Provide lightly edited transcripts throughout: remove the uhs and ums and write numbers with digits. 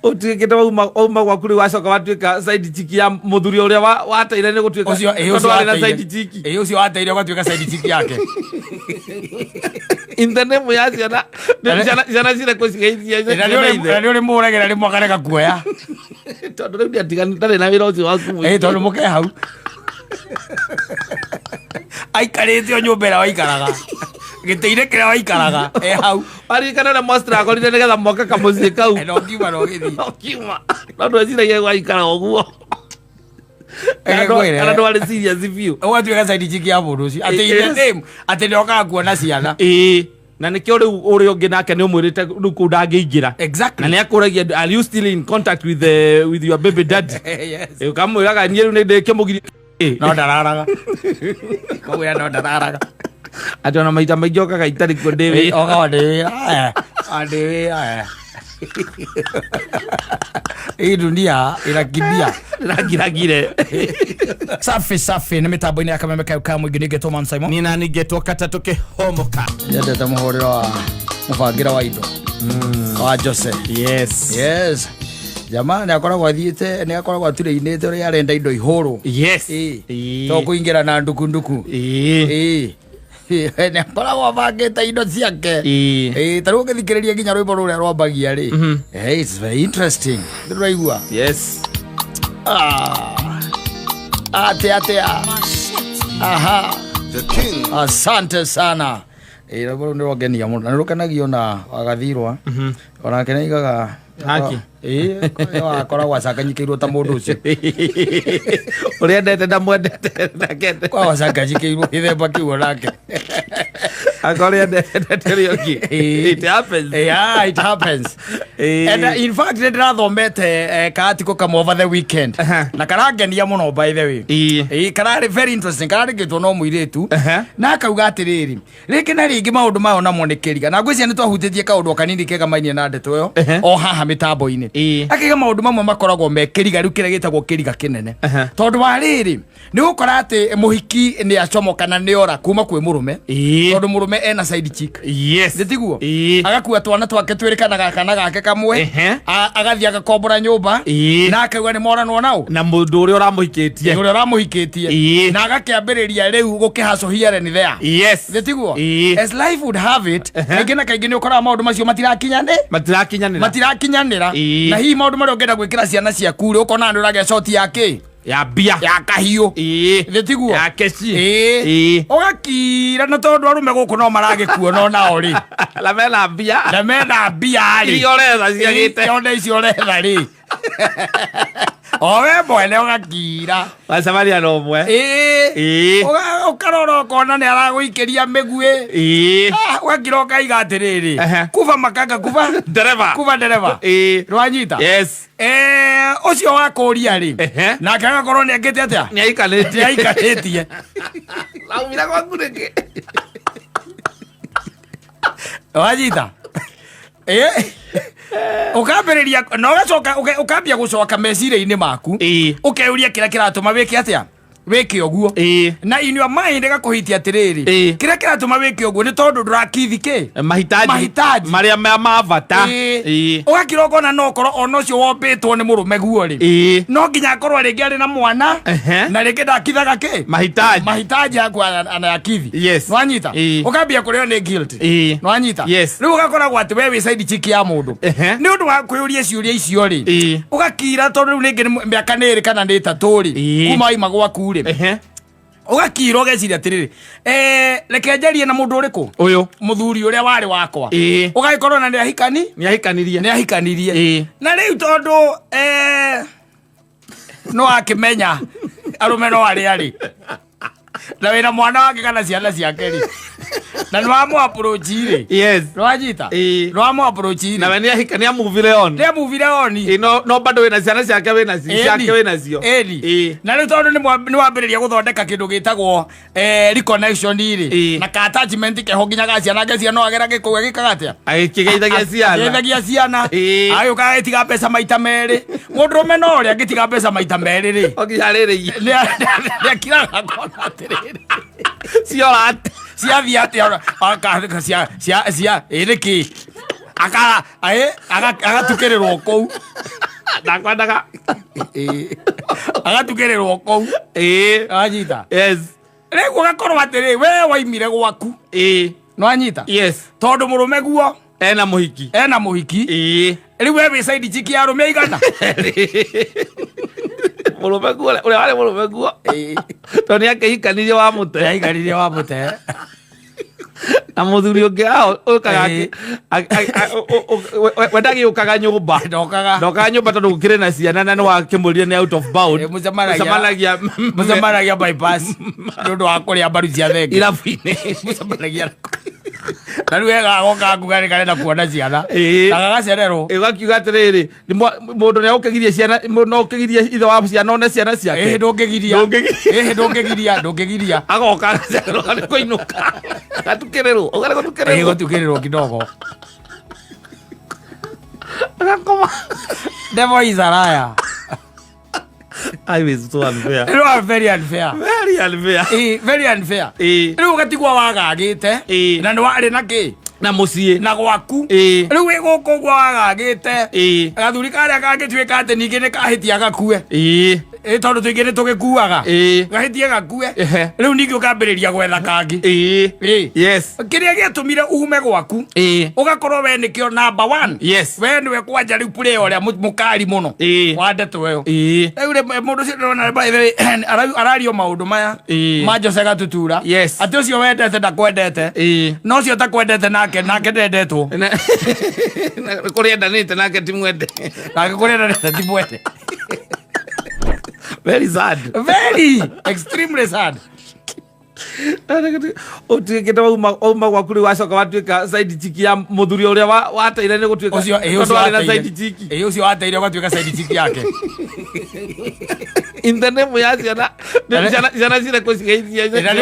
Ũtuĩkĩte wauma gwaku rĩu wacoka watuĩka side chick ya mũthuri ũrĩa wateire nĩ gũtuĩka Ũcio ĩ tondũ ũcio warĩ na wateire. side chick. Ĩ ũcio wateire ũgatuĩka side chick yake. In the name ya ciana ciana cirekwo cigeithie Na nĩ ũrĩ- na nĩ ũrĩ mũragĩra rĩmwe akarega kuoya. Tondũ rĩu nĩatigani ndarĩ na wĩra ũcio waku. Ĩ tondũ mũke hau. Aikarĩte o nyũmba ĩrĩa waikaraga. Gĩtĩ-inĩ kĩrĩa waikaraga. E hau. Aririkana ũrĩa mwastragorire nĩgetha moke kamũciĩ kau. Na ũkiuma na ũgĩthiĩ. Ũkiuma no ndweciragia gwaikara ũguo. Ĩgĩkwĩre. Kana ndwarĩ serious biũ. Ũgatuĩka side chick ya mũndũ ũcio. Atĩ in the name, atĩ nĩ okaga kuona ciana. Ĩĩ, na nĩkĩo rĩu ũrĩa ũngĩ nake nĩ ũmwĩrĩte rĩu kũu ndangĩingĩra. Exactly. Na nĩ akũragia, "Are you still in contact with your baby daddy?" Yes. Ĩ, ũkamwĩraga niĩ rĩu nĩ ndĩkĩmũgiria. No ndararaga. Kũgwĩra no ndararaga. Atĩ ona maita maingĩ okaga itarĩ kuo ndĩ wĩra. Okaga ndĩ wĩra. Ndĩ wĩra. Hii dunia inakimbia. Ndĩrangirangire. Safi safi nĩ mĩtambo-inĩ ya kameme kayo ka mũingĩ ningĩ Thomas Simon. Nina ningĩtwo katatũ kĩhomoka. Nyendete mũhũrĩro wa mũbangĩre wa indo wa Jose. Yes. Yes. Jamaa nĩ akoragwo athiĩte nĩ akoragwo aturĩinĩte ũrĩa arenda indo ihũrwo. Yes. Ĩĩ. Ĩĩ. To kũingĩra na nduku nduku. Ĩĩ. Ĩĩ. Nĩ akoragwo abangĩte indo ciake. Ĩĩ. Ĩĩ, ta rĩu ũngĩthikĩrĩria nginya rwĩmbo rũrĩa rwambagia rĩ. Hey, it's very interesting. Ndĩraigua. Yes. Ah. Ate atea. Aha. The king. Asante sana. Ĩĩ, rwĩmbo rũu nĩ rwangenia mũno na nĩ rũkenagio na wagathirwa onake nĩ aigaga. Haki. Ĩĩ, akoragwo acanganyikĩirwo ta mũndũ ũcio. Ũrĩa endete ndamwendete ndakende. Koragwo acanganyikĩirwo gĩthemba kĩu onake. Akorwo endete ũrĩa ũngĩ. It happens. Yeah, it happens. Ĩĩ. And in fact nĩ ndĩrathomete kaarticle kamwe over the weekend na karangenia mũno, by the way. Ĩĩ. Ĩĩ, kararĩ very interesting, karandĩkĩtwo no mũirĩtu na akauga atĩrĩrĩ, rĩngĩ na rĩngĩ maũndũ mayo namo nĩ kĩriga na ngwĩciria nĩ twahutĩtie kaũndũ o kanini kegamainie na ndeto ĩyo o haha mĩtambo-inĩ. Akaiga maũndũ mamwe makoragwo me kĩriga rĩu kĩrĩa gĩtagwo kĩriga kĩnene, tondũ wa rĩrĩ nĩ gũkora atĩ mũhiki nĩ acomoka na nĩ ora kuma kwĩ mũrũme, tondũ mũrũme ena side chick. Nĩ tiguo? Agakua twana twake twĩrĩ kana gaka na gake kamwe. Agathiĩ agakombora nyũmba na akauga nĩ moranwo nao Na mũndũ ũrĩa ũramũhikĩtie. Ũrĩa ũramũhikĩtie. Na agakĩambĩrĩria rĩu gũkĩhustle here and there. Nĩ tiguo? Ĩĩ. As life would have it, kaingĩ na kaingĩ nĩ ũkoraga maũndũ macio matirakinyanĩ Matirakinyanĩra. Matirakinyanĩra. Na hihi maũndũ marĩa ũngĩenda gwĩkĩra ciana ciaku rĩ, ũkona nĩ ũragĩa short ya kĩ? Ya mbia. Ya kahiũ. Nĩ tiguo? Ya keci. Ĩĩ. Ũgakira na tondũ arũme gũkũ no maragĩkuona onao rĩ Na mena mbia. Na mena mbia rĩ. Iria ũretha ciagĩte. Ona icio ũretha rĩ, o we mwene ũgakira. Wacemania na ũmwe. Ĩĩ. Ũkarora ũkona nĩ aragũikĩria mĩguĩ. Ah, ũgakira ũkaiga atĩrĩrĩ, kuba makanga kuba Ndereba. Kuba ndereba. Nĩwanyita? Yes. Ũcio wa kũria rĩ, nake agakorwo nĩ ekĩte atĩa? Nĩ aikanĩtie. Nĩ aikanĩtie. Aumire gwaku nĩkĩ? Wanyita? Ũkambĩrĩria na ũgacoka ũkambia gũcoka meciria-inĩ maku, ũkeyũria kĩrĩa kĩratũma wĩke atĩa, wĩke ũguo. Na in your mind ĩgakũhitia atĩrĩrĩ, kĩrĩa kĩratũma wĩke ũguo nĩ tondũ ndũrakithi kĩ? Mahitaji. Mahitaji. Marĩa ma bata. Ũgakira ũkona no ũkorwo ona ũcio wombĩtwo nĩ mũrũme guo rĩ, no nginya akorwo rĩngĩ arĩ na mwana na rĩngĩ ndakithaga kĩ? Mahitaji. Mahitaji yaku anayakithi. Nwanyita? Ũkambia kũrĩo nĩ guilt. Nwanyita? Yes. Rĩu ũgakoragwo atĩ we wĩ side chick ya mũndũ nĩ ũndũ wa kwĩyũria ciũria icio rĩ. Ũgakira tondũ rĩu rĩngĩ nĩ mĩaka nĩ ĩrĩ kana nĩ ĩtatũ rĩ kuma waima gwaku rĩ, ũgakira ũgeciria atĩrĩrĩ, reke njarie na mũndũ ũrĩkũ? Ũyũ. Mũthuri ũrĩa warĩ wakwa. Ũgagĩkorwo na nĩ ahikani. Nĩ ahikanirie. Nĩ ahikanirie. Na rĩu tondũ no akĩmenya arũme no arĩa rĩ na wĩna mwana wake kana ciana ciake rĩ, na nĩ wamũ approach rĩ. Nĩwanyita? Nĩ wamũ approach rĩ. Na we nĩ ahika, nĩ amuvire on. Nĩ amuvire on. Ĩĩ, no bado wĩna ciana ciake, wĩna ciake wĩnacio. Ĩni. Na rĩu tondũ nĩ wambĩrĩria gũthondeka kĩndũ gĩtagwo reconnection rĩ, na ka attachment keho nginya ga ciana ngecia no agera gĩkũu agĩkaga atĩa? Agĩkĩgeithagia ciana. Agĩgeithagia ciana. Agĩũka agĩtiga mbeca maita merĩ. Mũndũrũme no ũrĩa angĩtiga mbeca maita merĩ rĩ, O nginya rĩrĩ nĩ akiraga akona atĩrĩrĩ, ciora atĩa? Ciathiĩ atĩa? Cia cia cia ĩ nĩkĩ? Agatukĩrĩrwo kũu. Ndakwendaga. Agatukĩrĩrwo kũu. Anyita. Yes. Rĩu ũgakorwo atĩrĩ, we waimire gwaku. Nĩwanyita? Yes. Tondũ mũrũme guo ena mũhiki. Ena mũhiki. Rĩu we wĩ side chick ya arũme aigana? Mũrũme guo, ũrĩa warĩ mũrũme guo. Tondũ nĩakĩhikanirie wa mũte. Nĩahikanirie wa mũte. Na mũthuri ũngĩ hao ũkaga we ndagĩũkaga nyũmba. Ndokaga. Ndokaga nyũmba tondũ gũkĩrĩ na ciana na nĩwakĩmũrire nĩ out of bound. Mũcemanagia Mũcemanagia bypass nĩ ũndũ wa kũrĩa mbaru cia thenge. Irabu-inĩ. Mũcemanagia na rĩu egagoka kuga nĩ karenda kuona ciana. Na gagacererwo. Ũgakiuga atĩrĩrĩ, mũndũ nĩ ũkĩgiria ciana, no ũkĩgirie ithe wa ciana one ciana ciake. Ĩhĩ ndũngĩgiria. Ndũngĩgiria. Ĩhĩ ndũngĩgiria, ndũngĩgiria. Agoka agacererwo nĩ kũinũka. Agatukĩrĩrwo, ũgarĩ gũtukĩrĩrwo. Ĩhĩ gũtukĩrĩrwo kidogo. Agakoma. Devil is a liar. I was so unfair. You are very unfair. Very unfair. Very unfair. Rĩu ũgatigwo wagagĩte. Na nĩ warĩ na kĩ? Na mũciĩ. Na gwaku. Rĩu wĩ gũkũ ũguo wagagĩte. Gathuri karĩa kangĩtuĩka atĩ ningĩ nĩ kahĩtia gakue. Tondũ tũingĩ nĩ tũgĩkuaga. Gahĩtie gakue. Rĩu ningĩ ũkambĩrĩria gwetha kangĩ. Yes. Kĩrĩa gĩatũmire ume gwaku. Ũgakorwo we nĩkĩo number 1. Yes. We nĩwe kwanja rĩu player ũrĩa mũkari mũno. Wa ndeto ĩyo. Rĩu rĩ, mũndũ ũcio ndĩrona by the way, arario maũndũ maya. Ma Jose Gatutura. Yes. Atĩ ũcio wendete ndakwendete. Na ũcio ũtakwendete nake ndendetwo. Kũrĩa endanĩte nake ti mwende. Nake kũrĩa endanĩte ti mwende. Very sad. Very extremely sad. Ũtuĩkĩte wauma gwaku rĩu wacoka watuĩka side chick ya mũthuri ũrĩa wateire nĩ gũtuĩka Ũcio, tondũ ũcio warĩ na wateire. side chick. Ũcio wateire ũgatuĩka side chick yake. In the name ya ciana, ciana cirekwo cigeithie Na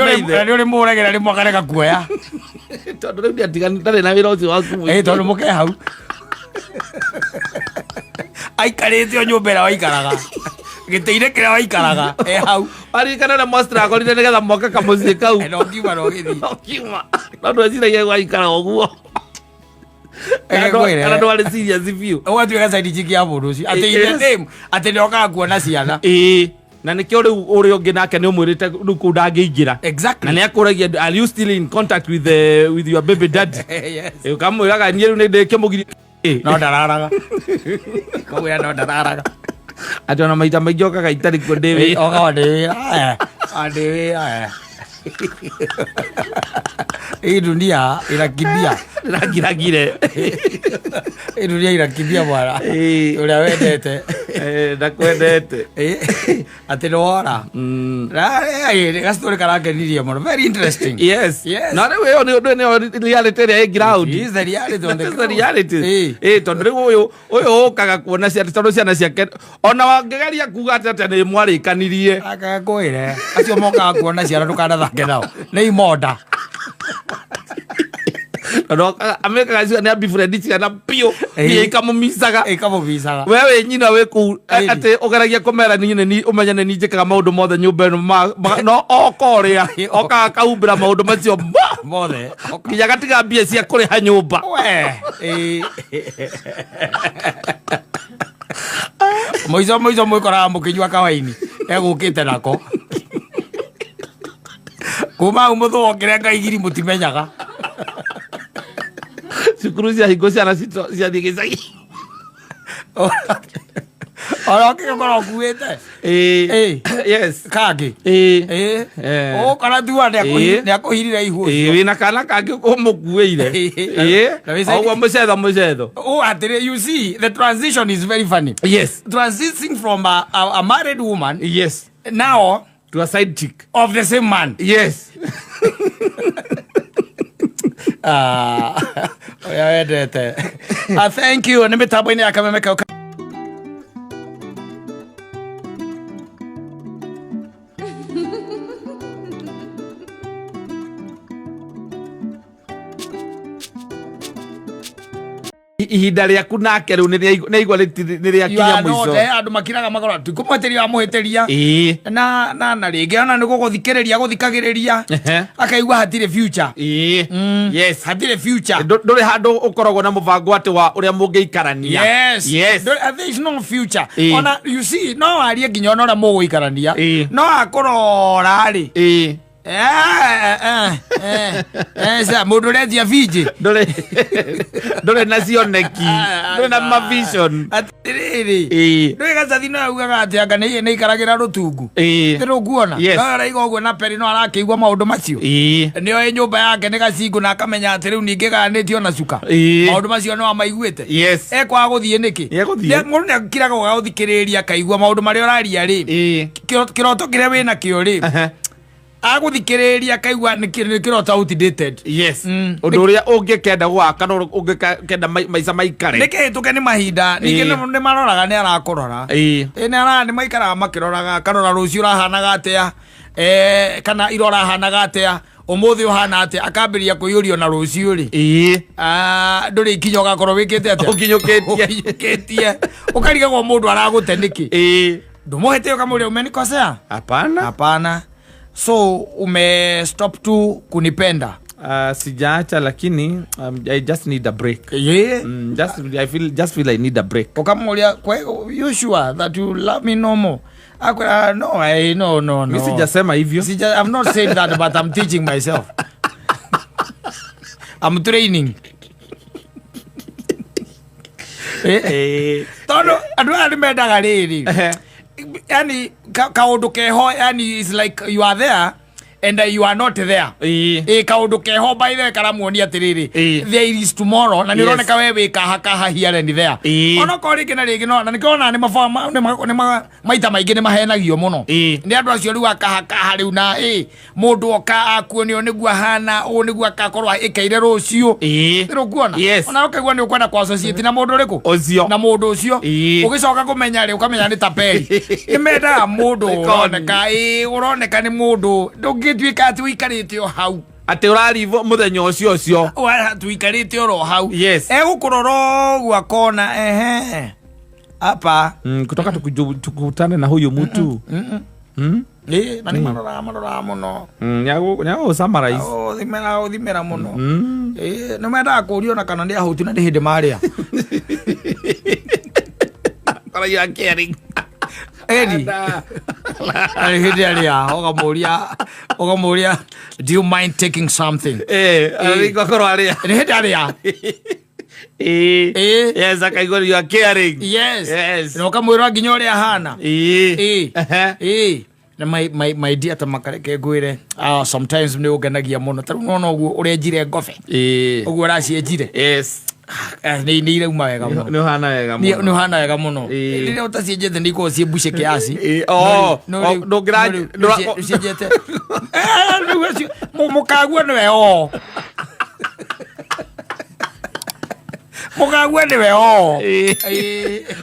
nĩ ũrĩ mũragĩra rĩmwe akarega kuoya. Tondũ rĩu nĩatigani, ndarĩ na wĩra ũcio waku mũingĩ. Tondũ mũke hau. Aikarĩte o nyũmba ĩrĩa waikaraga. Gĩtĩ-inĩ kĩrĩa waikaraga, e hau. Waririkana ũrĩa mwastruggle-ire nĩgetha moke kamũciĩ kau. No ngiuma no gĩthiĩ. No ngiuma. No ndweciragia gwaikara ũguo. Ĩgĩkwĩre. Kana ndwarĩ serious biũ. Ũgatuĩka side chick ya mũndũ ũcio. Atĩ in the name, atĩ nĩokaga kuona ciana. Na nĩkĩo rĩu ũrĩa ũngĩ nake nĩ ũmwĩrĩte rĩu kũu ndangĩingĩra. Exactly. Na nĩakũragia, are you still in contact with your baby daddy? Yes. Ũkamwĩraga niĩ rĩu nĩndĩkĩmũgiria. No ndararaga. Kamwĩra no ndararaga. Atĩ ona maita maingĩ okaga itarĩ kuo ndĩ wĩra. Okaga ndĩ wĩra. Ndĩ wĩra. Hii dunia inakimbia. Ndĩrakiragire. Hii dunia inakimbia bwana. Ũrĩa wendete. Ndakwendete. Atĩ nĩ wora. Gastory karakenirie mũno. Very interesting. Yes. Yes. Na rĩu ĩyo nĩ reality ĩrĩa ĩ ground. It is the reality on the It is the ground. reality. Tondũ rĩu ũyũ ũkaga kuona ciana, tondũ ciana ciake, ona wangĩgeria kuga atĩ atĩa nĩ mwarĩkanirie. Akakwĩre. Acio mokaga kuona ciana ndũkanathake nao. Nĩ imonda. Tondũ amekaga ciana nĩ ambifriend ciana biũ. Niĩ ikamũmicaga. Ikamũmicaga. We wĩ nyina wĩ kũu, atĩ ũgeragia kũmera niĩ nĩ niĩ, ũmenye nĩ niĩ njĩkaga maũndũ mothe nyũmba ĩno no oka ũrĩa, okaga akahumbĩra maũndũ macio mothe. Nginya agatiga mbia cia kũrĩha nyũmba. We. Mũico mũico mwĩkoraga mũkĩnyua kawaini egũkĩte nako. Kuma hau mũthũokire ngai igiri mũtimenyaga. Cukuru cia hingo ciana citũ ciathiĩ gĩcagi. Ona ũkĩgĩkorwo ũkuĩte. Yes. Kangĩ. Ũgũkora tu nĩakũhirire ihu ũcio. Wĩna kana kangĩ ũmũkuĩire. Na wĩ side- Ũguo mũcetho, mũcetho. Oh, atĩrĩ, you see, the transition is very funny. Yes. Transitioning from a married woman. Yes. Now to a side chick. Of the same man. Yes. Ũrĩa wendete. Thank you. Nĩ mĩtambo-inĩ ya Kameme Kau. Ihinda rĩaku nake rĩu nĩ aigua nĩ rĩakinya mũico. Andũ makiraga magora tikũmũhĩtĩria wamũhĩtĩria. Na rĩngĩ ona nĩ gũgũthikĩrĩria gũthikagĩrĩria akaigua hatirĩ future. Yes. Hatirĩ future. Ndũrĩ handũ ũkoragwo na mũbango atĩ wa ũrĩa mũngĩikarania. Yes. Yes. There is no future. Ona you see no warie nginya ona ũrĩa mũgũikarania no akũrora rĩ. Mũndũ ũretia binjĩ ndũrĩ na cioneki, ndũrĩ na mavision. Atĩrĩrĩ, ndũĩ gacathi no augaga atĩ anga nĩ ikaragĩra rũtungu. Nĩrũkuona no araiga ũguo na peri no arakĩigua maũndũ macio. Nĩoĩ nyũmba yake nĩ gacingũ na akamenya atĩ rĩu ningĩ gayanĩtio na cuka. Maũndũ macio no amaiguĩte. Ekwaga gũthiĩ nĩkĩ? Mũndũ nĩakiraga ũgagũthikĩrĩria akaigua maũndũ marĩa ũraria rĩ, kĩroto kĩrĩa wĩnakĩo rĩ, agũthikĩrĩria akaigua nĩ kĩroto outdated. Yes. Ũndũ ũrĩa ũngĩkenda gwaka na ũngĩkenda maica maikare. Nĩkĩhĩtũke nĩ mahinda, ningĩ nĩ maroraga nĩ arakũrora. Nĩ maikaraga makĩroraga, akarora rũciũ ũrahanaga atĩa, kana ira ũrahanaga atĩa, ũmũthĩ ũhana atĩa, akambĩrĩria kũiyũrio na rũciũ rĩ. Ndũrĩ ikinya ũgakorwo wĩkĩte atĩa? Ũkinyũkĩtie. Ũkarigagwo mũndũ aragũte nĩkĩ? Ndũmũhĩte ũkamũria umenikosea? Hapana. Hapana. So ume stop tu kunipenda? Sijaacha lakini I just need a break. Yeah. Just feel I need a break. Ukamuulia, you sure that you love me no more? No, no, no. Mimi sijasema hivyo. I'm not saying that, but I'm teaching myself. I'm training. Tondu andu aya ni mendaga riri. Yani kaundu keho, yani it's like you are there and you are not there. Kaundu keho by the karamuonia atiriri there is tomorrow na nironeka we wi kaha kaha here and there. Ona ko ringi na ringi no na nikona ni maboma ni maita maingi ni mahenagio muno ni andu acio riu akaha kaha riu na mundu oka akuonio niguo ahana u niguo akakorwo ikaire rucio nĩrũkuona. Ona ũkaigua nĩ ũkwenda kwa associate na mũndũ ũrĩkũ ũcio na mũndũ ũcio ũgĩcoka kũmenya rĩ ũkamenya nĩ tapeli. Nĩ mendaga mũndũ ũroneka ũroneka nĩ mũndũ ndũngĩtuĩka atĩ ũikarĩte o hau atĩ ũrarivo mũthenya ũcio ũcio tuikarĩte oro hau. Yes. Egũkũrora ũguo akona ehe hapa kutoka tukutane na huyu mtu. Na nĩ maroraga mũno. Nyago summarize. Ũthimera mũno. Nĩ mendaga kũũrio na kana nĩ ahũtu na nĩ hĩndĩ marĩa. Kora you are caring. Edi. Arĩ hĩndĩ arĩa ũkamũria do you mind taking something? Arĩ gwakorwo arĩa. Nĩ hĩndĩ arĩa. Yes, akaigua you are caring. Yes. Yes. Na ũkamwĩra nginya ũrĩa ahana. Na my dear ta makareke ngwĩre sometimes nĩ ũngenagia mũno ta rĩu nona ũguo ũrenjire ngobe ũguo ũracienjire. Yes. Nĩ irauma wega mũno. Nĩ ũhana wega mũno. Nĩ ũhana wega mũno. Rĩrĩa ũtacienjete nĩ ikoragwo ciĩ mbuce kiasi. Ndũngĩra cienjete. Mũkaguo nĩwe o. Mũkaguo nĩwe o.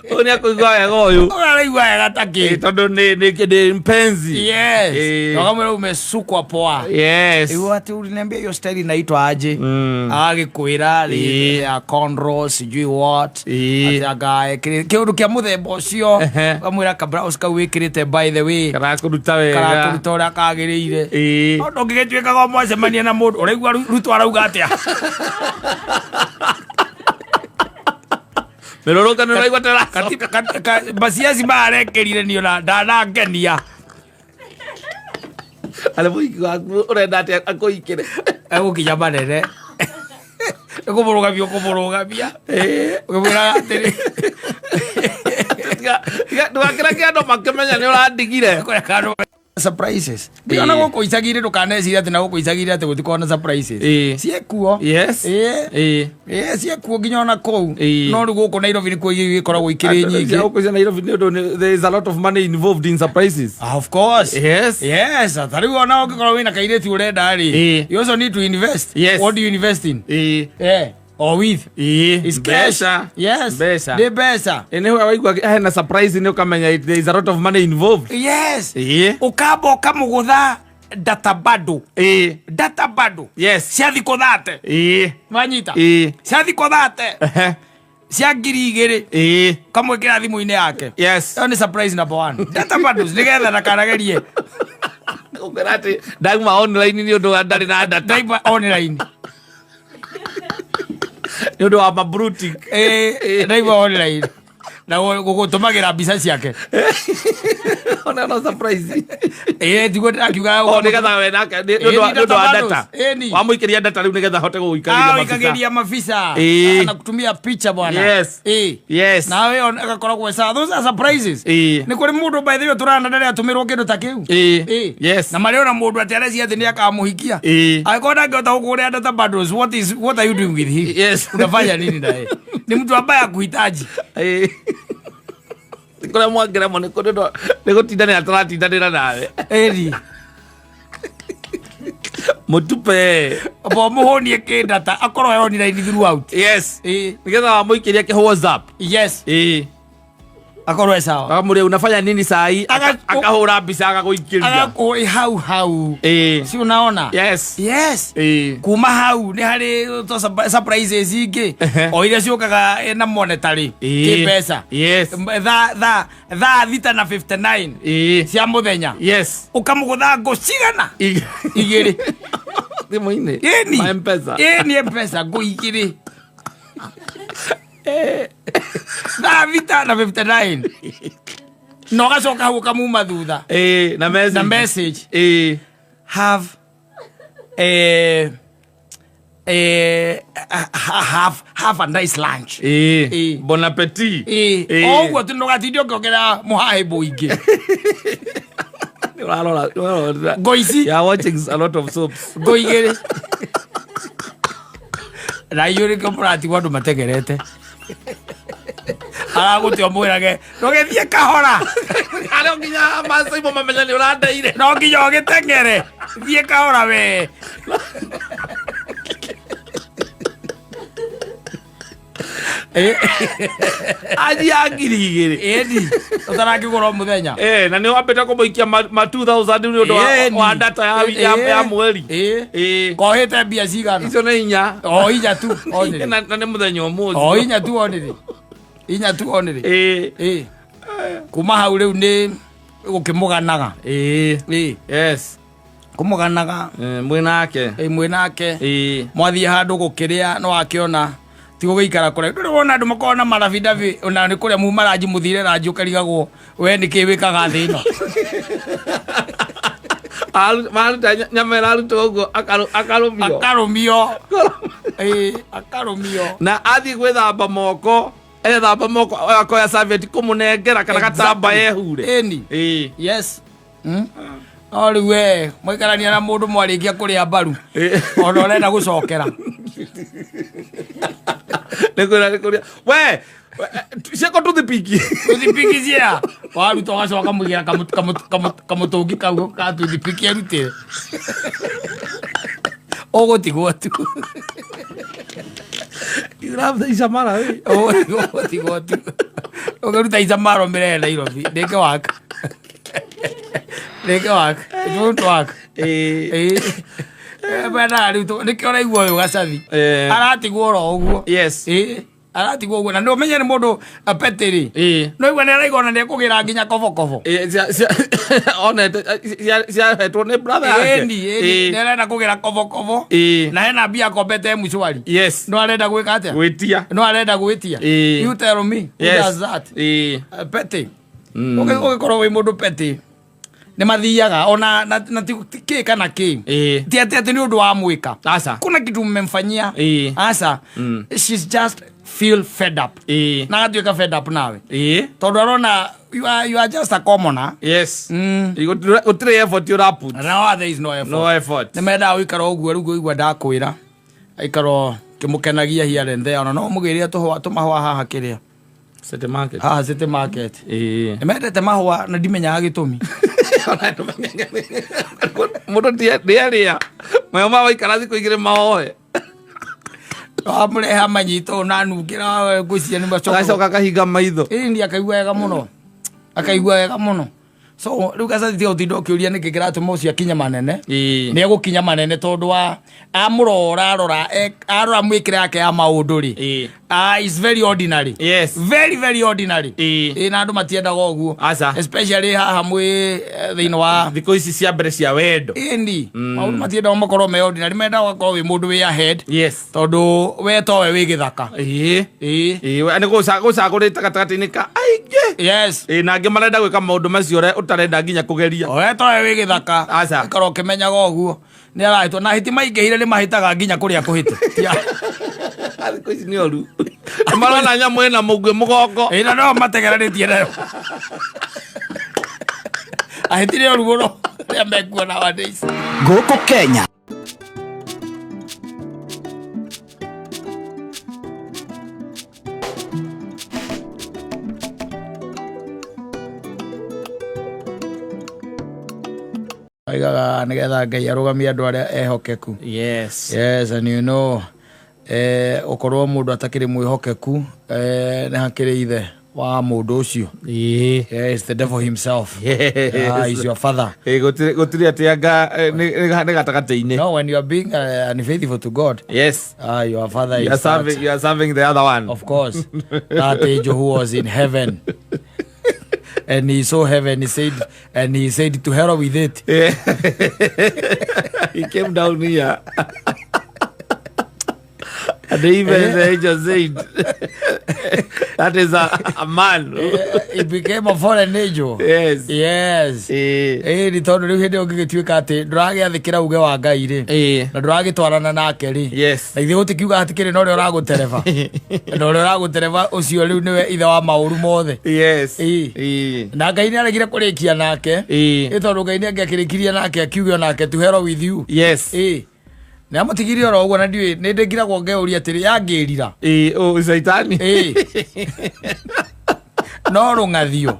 Ũyũ nĩ akũigua wega ũyũ. Ũyũ araigua wega ta kĩ. Tondũ nĩ mpenzi. Yes. Ũkamwĩra umesukwa poa. Yes. Iwe ati uliniambia hiyo style inaitwa aje? Agĩkwĩra ya cornrows sijui what. Ati anga kĩũndũ kĩa mũthemba ũcio. Ũkamwĩra ka blouse kau wĩkĩrĩte by the way. Karakũruta wega. Karakũruta ũrĩa kagĩrĩire. No ndũngĩgĩtuĩkaga mwacemania na mũndũ ũraigua Ruto arauga atĩa? Mĩrũrũngano ĩraigua tera. Maciaci marekerire niĩ ona ndanangenia. Arĩ mũhiki waku ũrenda atĩa akũhikĩre? Egũkinya manene. Nĩkũmũrũgamia ũkũmũrũgamia. Ũkĩmwĩraga atĩrĩ. Ndũgakĩreke andũ makĩmenya nĩ ũrandigire. Surprises. Ndiona gũkũ icagi-inĩ ndũkanecirie atĩ na gũkũ icagi-inĩ atĩ gũtikoragwo na surprises. Ciĩkuo. Yes. Ciĩkuo nginya ona kũu. No rĩu gũkũ Nairobi nĩkuo igĩkoragwo ikĩrĩ nyingĩ. Gũkũ Nairobi nĩ ũndũ there is a lot of money involved in surprises. Of course. Yes. Yes. Ta rĩu ona ũngĩkorwo wĩna kairĩtu ũrenda rĩ, you also need to invest. Yes. What do you invest in? Or with? It's cash. Yes. Mbeca. Nĩ mbeca. Nĩ waigua hena surprise nĩ ũkamenya there is a lot of money involved. Yes. Ũkamba ũkamũgũtha data bado. Data bado. Yes. Cia thikũ 30. Wanyita? Cia thikũ 30. Cia 2000. Kamwĩkĩra thimũ-inĩ yake. Yes. Ĩyo nĩ surprise number one, data bundles, nĩgetha ndakanagerie. Ũkwĩra atĩ ndauma online nĩ ũndũ wa ndarĩ na data. Ndaima online. Nĩ ũndũ wa mabrutik. Ndaima online na gũtũmagĩra mbica ciake. Ona no surprise. Tiguo ndĩrakiuga. O nĩgetha we nake nĩ ũndũ wa data. Ĩni. Wamũikĩria data rĩu nĩgetha ahote gũgũikagĩria mabica. Ikagĩria mabica. Na kutumia picha bwana. Yes. Nawe agakoragwo sawa. Those are surprises. Nĩ kũrĩ mũndũ, by the way, tũrana ndarĩ atũmĩrwo kĩndũ ta kĩu. Na marĩ ona mũndũ atĩ arecia atĩ nĩ akamũhikia. Angĩkorwo ndangĩhota gũkũgũrĩra data bundles, what are you doing with him? Yes. Unafanya nini naye? Ni mtu ambaye akuhitaji. Kũrĩa mwangeremo nĩ kũrĩ nĩ gũtindanĩra tũratindanĩra nawe. Ĩni. Mũtupe. Bo mũhũnie kĩndata akorwo e online throughout. Yes. Nĩgetha wamũikĩria kĩ WhatsApp. Akorwo e sawa. Akamũria unafanya nini saa hii? Akahũra mbica agagũikĩria. Agakũĩ hau hau. Si unaona? Yes. Yes. Kuma hau nĩ harĩ to surprises ingĩ o iria ciũkaga na monetary, kĩmbeca. Thaa 6:59 cia mũthenya. Ũkamũgũtha ngũ cigana? Igĩrĩ. Thimũ-inĩ. Ĩni. Ma M-Pesa. Ĩni, M-Pesa ngũ igĩrĩ. Thaa 6:59. Na ũgacoka hau ũkamuma thutha. Na message. Na message. Have have a nice lunch. Bon appetit. Oguo tu ndũgatinde ũkĩongerera mũhahĩ mũingĩ. Ũrarora, ũrarora. Ngo ici. You are watching a lot of soaps. Ngo igĩrĩ. Na inyuĩ nĩkĩo mũratigwo andũ mategerete. Aragũtua mwĩrage ndũgĩthiĩ kahora. Arĩa nginya macaimo mamenya nĩ ũrandeire. No nginya ũgĩteng'ere. Thiĩ kahora we. Aji ya 2000. Ĩni. Ũtarakĩgũra o mũthenya. Na nĩ wambĩte kũmũikia ma 2000 nĩ ũndũ wa data ya mweri. Kohĩte mbia cigana? Icio nĩ inya. O inya tu, onĩrĩ. Na nĩ mũthenya ũmũthĩ. O inya tu onĩrĩ. Inya tu onĩrĩ. Kuma hau rĩu nĩ gũkĩmũganaga. Yes. Kũmũganaga. Mwĩ nake. Mwĩ nake. Mwathiĩ handũ gũkĩrĩa no akĩona ti gũgĩikara kũrĩa. Ndũrĩ wona andũ makoragwo na marabidabi ona nĩ kũrĩa muma ranji mũthire ranji ũkarigagwo we nĩ kĩ wĩkaga thĩ ĩno. Maruta nyama ĩrarutwo ũguo akarũmio. Akarũmio. Akarũmio. Na athiĩ gwĩthamba moko, ethamba moko akoya serviette kũmũnengera kana gatamba ehure. Ĩni. Yes. No rĩu we mwaikarania na mũndũ mwarĩkia kũrĩa mbaru. Ona ũrenda gũcokera. Nĩ kwĩra, nĩ kũrĩa. We, ciako tũthipiki. Tũthipiki cia. Waruta ũgacoka mũigĩra kamũtũngi kau ka tũthipiki erutĩre. Ũgũtigwo tu. You love the Isamara, we. Ũgũtigwo tu. Ũngĩruta Isamara ũmĩrehe Nairobi. Ndĩke work. Ndĩke work. It won't work. Bena rĩu nĩkĩo ũraigua ũyũ gacathi. Aratigwo oro ũguo. Yes. Aratigwo ũguo. Na nĩ ũmenye nĩ mũndũ apete rĩ. No igua nĩ araigua ona nĩ ekũgĩra nginya kobokobo. Onete, ciahetwo nĩ brother yake. Ĩni, ĩni. Nĩ arenda kũgĩra kobokobo. Na hena mbia akombete M-Shwari. Yes. No arenda gwĩka atĩa? Gwĩtia. No arenda gwĩtia. You tell me. Who does that? Petty. Ũgĩkorwo wĩ mũndũ petty. Nĩ mathiaga ona na ti kĩ kana kĩ. Ti atĩ atĩ nĩ ũndũ wa mwĩka. Aca. Kuna kitu mmemfanyia. Aca. She's just feel fed up. Na agatuĩka fed up nawe. Tondũ arona you are just a commoner. Yes. Gũtirĩ effort ũraput. No, there is no effort. No effort. Nĩ mendaga gũikara ũguo rĩu ngũigua ndakwĩra. Aikara kĩmũkenagia here and there. Ona no mũgĩrĩre tũmahũa haha kĩrĩa. City Market. Haha City Market. Nĩ mendete mahũa na ndimenyaga gĩtũmi. Mũndũ ndĩarĩa. Mayo ma waikara thikũ igĩrĩ maoe. Wamũrehe manyitwo na nungĩra ngũcia nĩ macoka. Agacoka akahinga maitho. Ĩĩ, akaigua wega mũno. Akaigua wega mũno. So rĩu gacathi tiga gũtinda ũkĩũria nĩkĩ kĩratũma ũcio akinye manene. Nĩ egũkinya manene tondũ wa amũrora arora arora mwĩkĩre yake ya maũndũ rĩ. It's very ordinary. Yes. Very very ordinary. Ĩĩ. Ĩĩ, na andũ matiendaga ũguo. Aca. Especially haha mwĩ thĩinĩ wa Thikũ ici cia mbere cia wendo. Ĩni maũndũ matiendaga makorwo me ordinary, mendaga ũgakorwo wĩ mũndũ wĩ ahead. Yes. Tondũ we towe wĩ gĩthaka. Ĩĩ. Ĩĩ. Ĩĩ, we- nĩ gũcagũrĩte gatagatĩ-inĩ ka aingĩ. Yes. Ĩĩ, na angĩ marenda gwĩka maũndũ macio ũrĩa ũtarenda nginya kũgeria. We towe wĩ gĩthaka. Aca. Ũikara ũkĩmenyaga ũguo. Nĩ arahĩtwo na hĩti maingĩhire nĩ mahĩtaga nginya kũrĩa kũhĩte. Thikũ ici nĩ ũru. Marona nyamũ ĩna mũguĩ mũgongo. Ĩĩ, na no mategeranĩtie nayo. Ahĩti nĩ ũru mũno rĩrĩa mekuo nowadays. Gũkũ Kenya. Aigaga nĩgetha Ngai arũgamie andũ arĩa ehokeku. Yes. Yes, and you know, ũkorwo mũndũ atakĩrĩ mwĩhokeku, nĩ hakĩrĩ ithe wa mũndũ ũcio. Ĩĩ. Yes, the devil himself. Yes. Is your father. Ĩĩ, gũtirĩ atĩ anga nĩ gatagatĩ-inĩ. No, when you are being unfaithful to God, Yes. your father You are is that. serving, you are serving the other one. Of course. That angel who was in heaven. And he saw heaven, he said, and he said to hell with it. Yeah. He came down here. And even the angel said, that is a man. He became a fallen angel. Yes. Yes. Eh. Ĩĩ nĩ tondũ rĩu hĩndĩ ĩyo ũngĩgĩtuĩka atĩ ndũragĩathĩkĩra uge wa Ngai rĩ, Eh. na ndũragĩtwarana nake rĩ, Yes. na ithuĩ gũtikiuga hatikĩrĩ na ũrĩa ũragũtereba, na ũrĩa ũragũtereba ũcio rĩu nĩwe ithe wa maũru mothe. Yes. Eh. Eh. Na Ngai nĩ aregire kũrĩkia nake. Eh. Ĩ tondũ Ngai nĩ angĩakĩrĩkirie nake akiuge onake to hell with you. Yes. Ĩ nĩ amũtigirie oro ũguo, na ndiũĩ nĩ ndĩngiragwo ngeũria atĩrĩ yangĩrira. Eh, oh, Saitani. Ĩ no rũng'athio.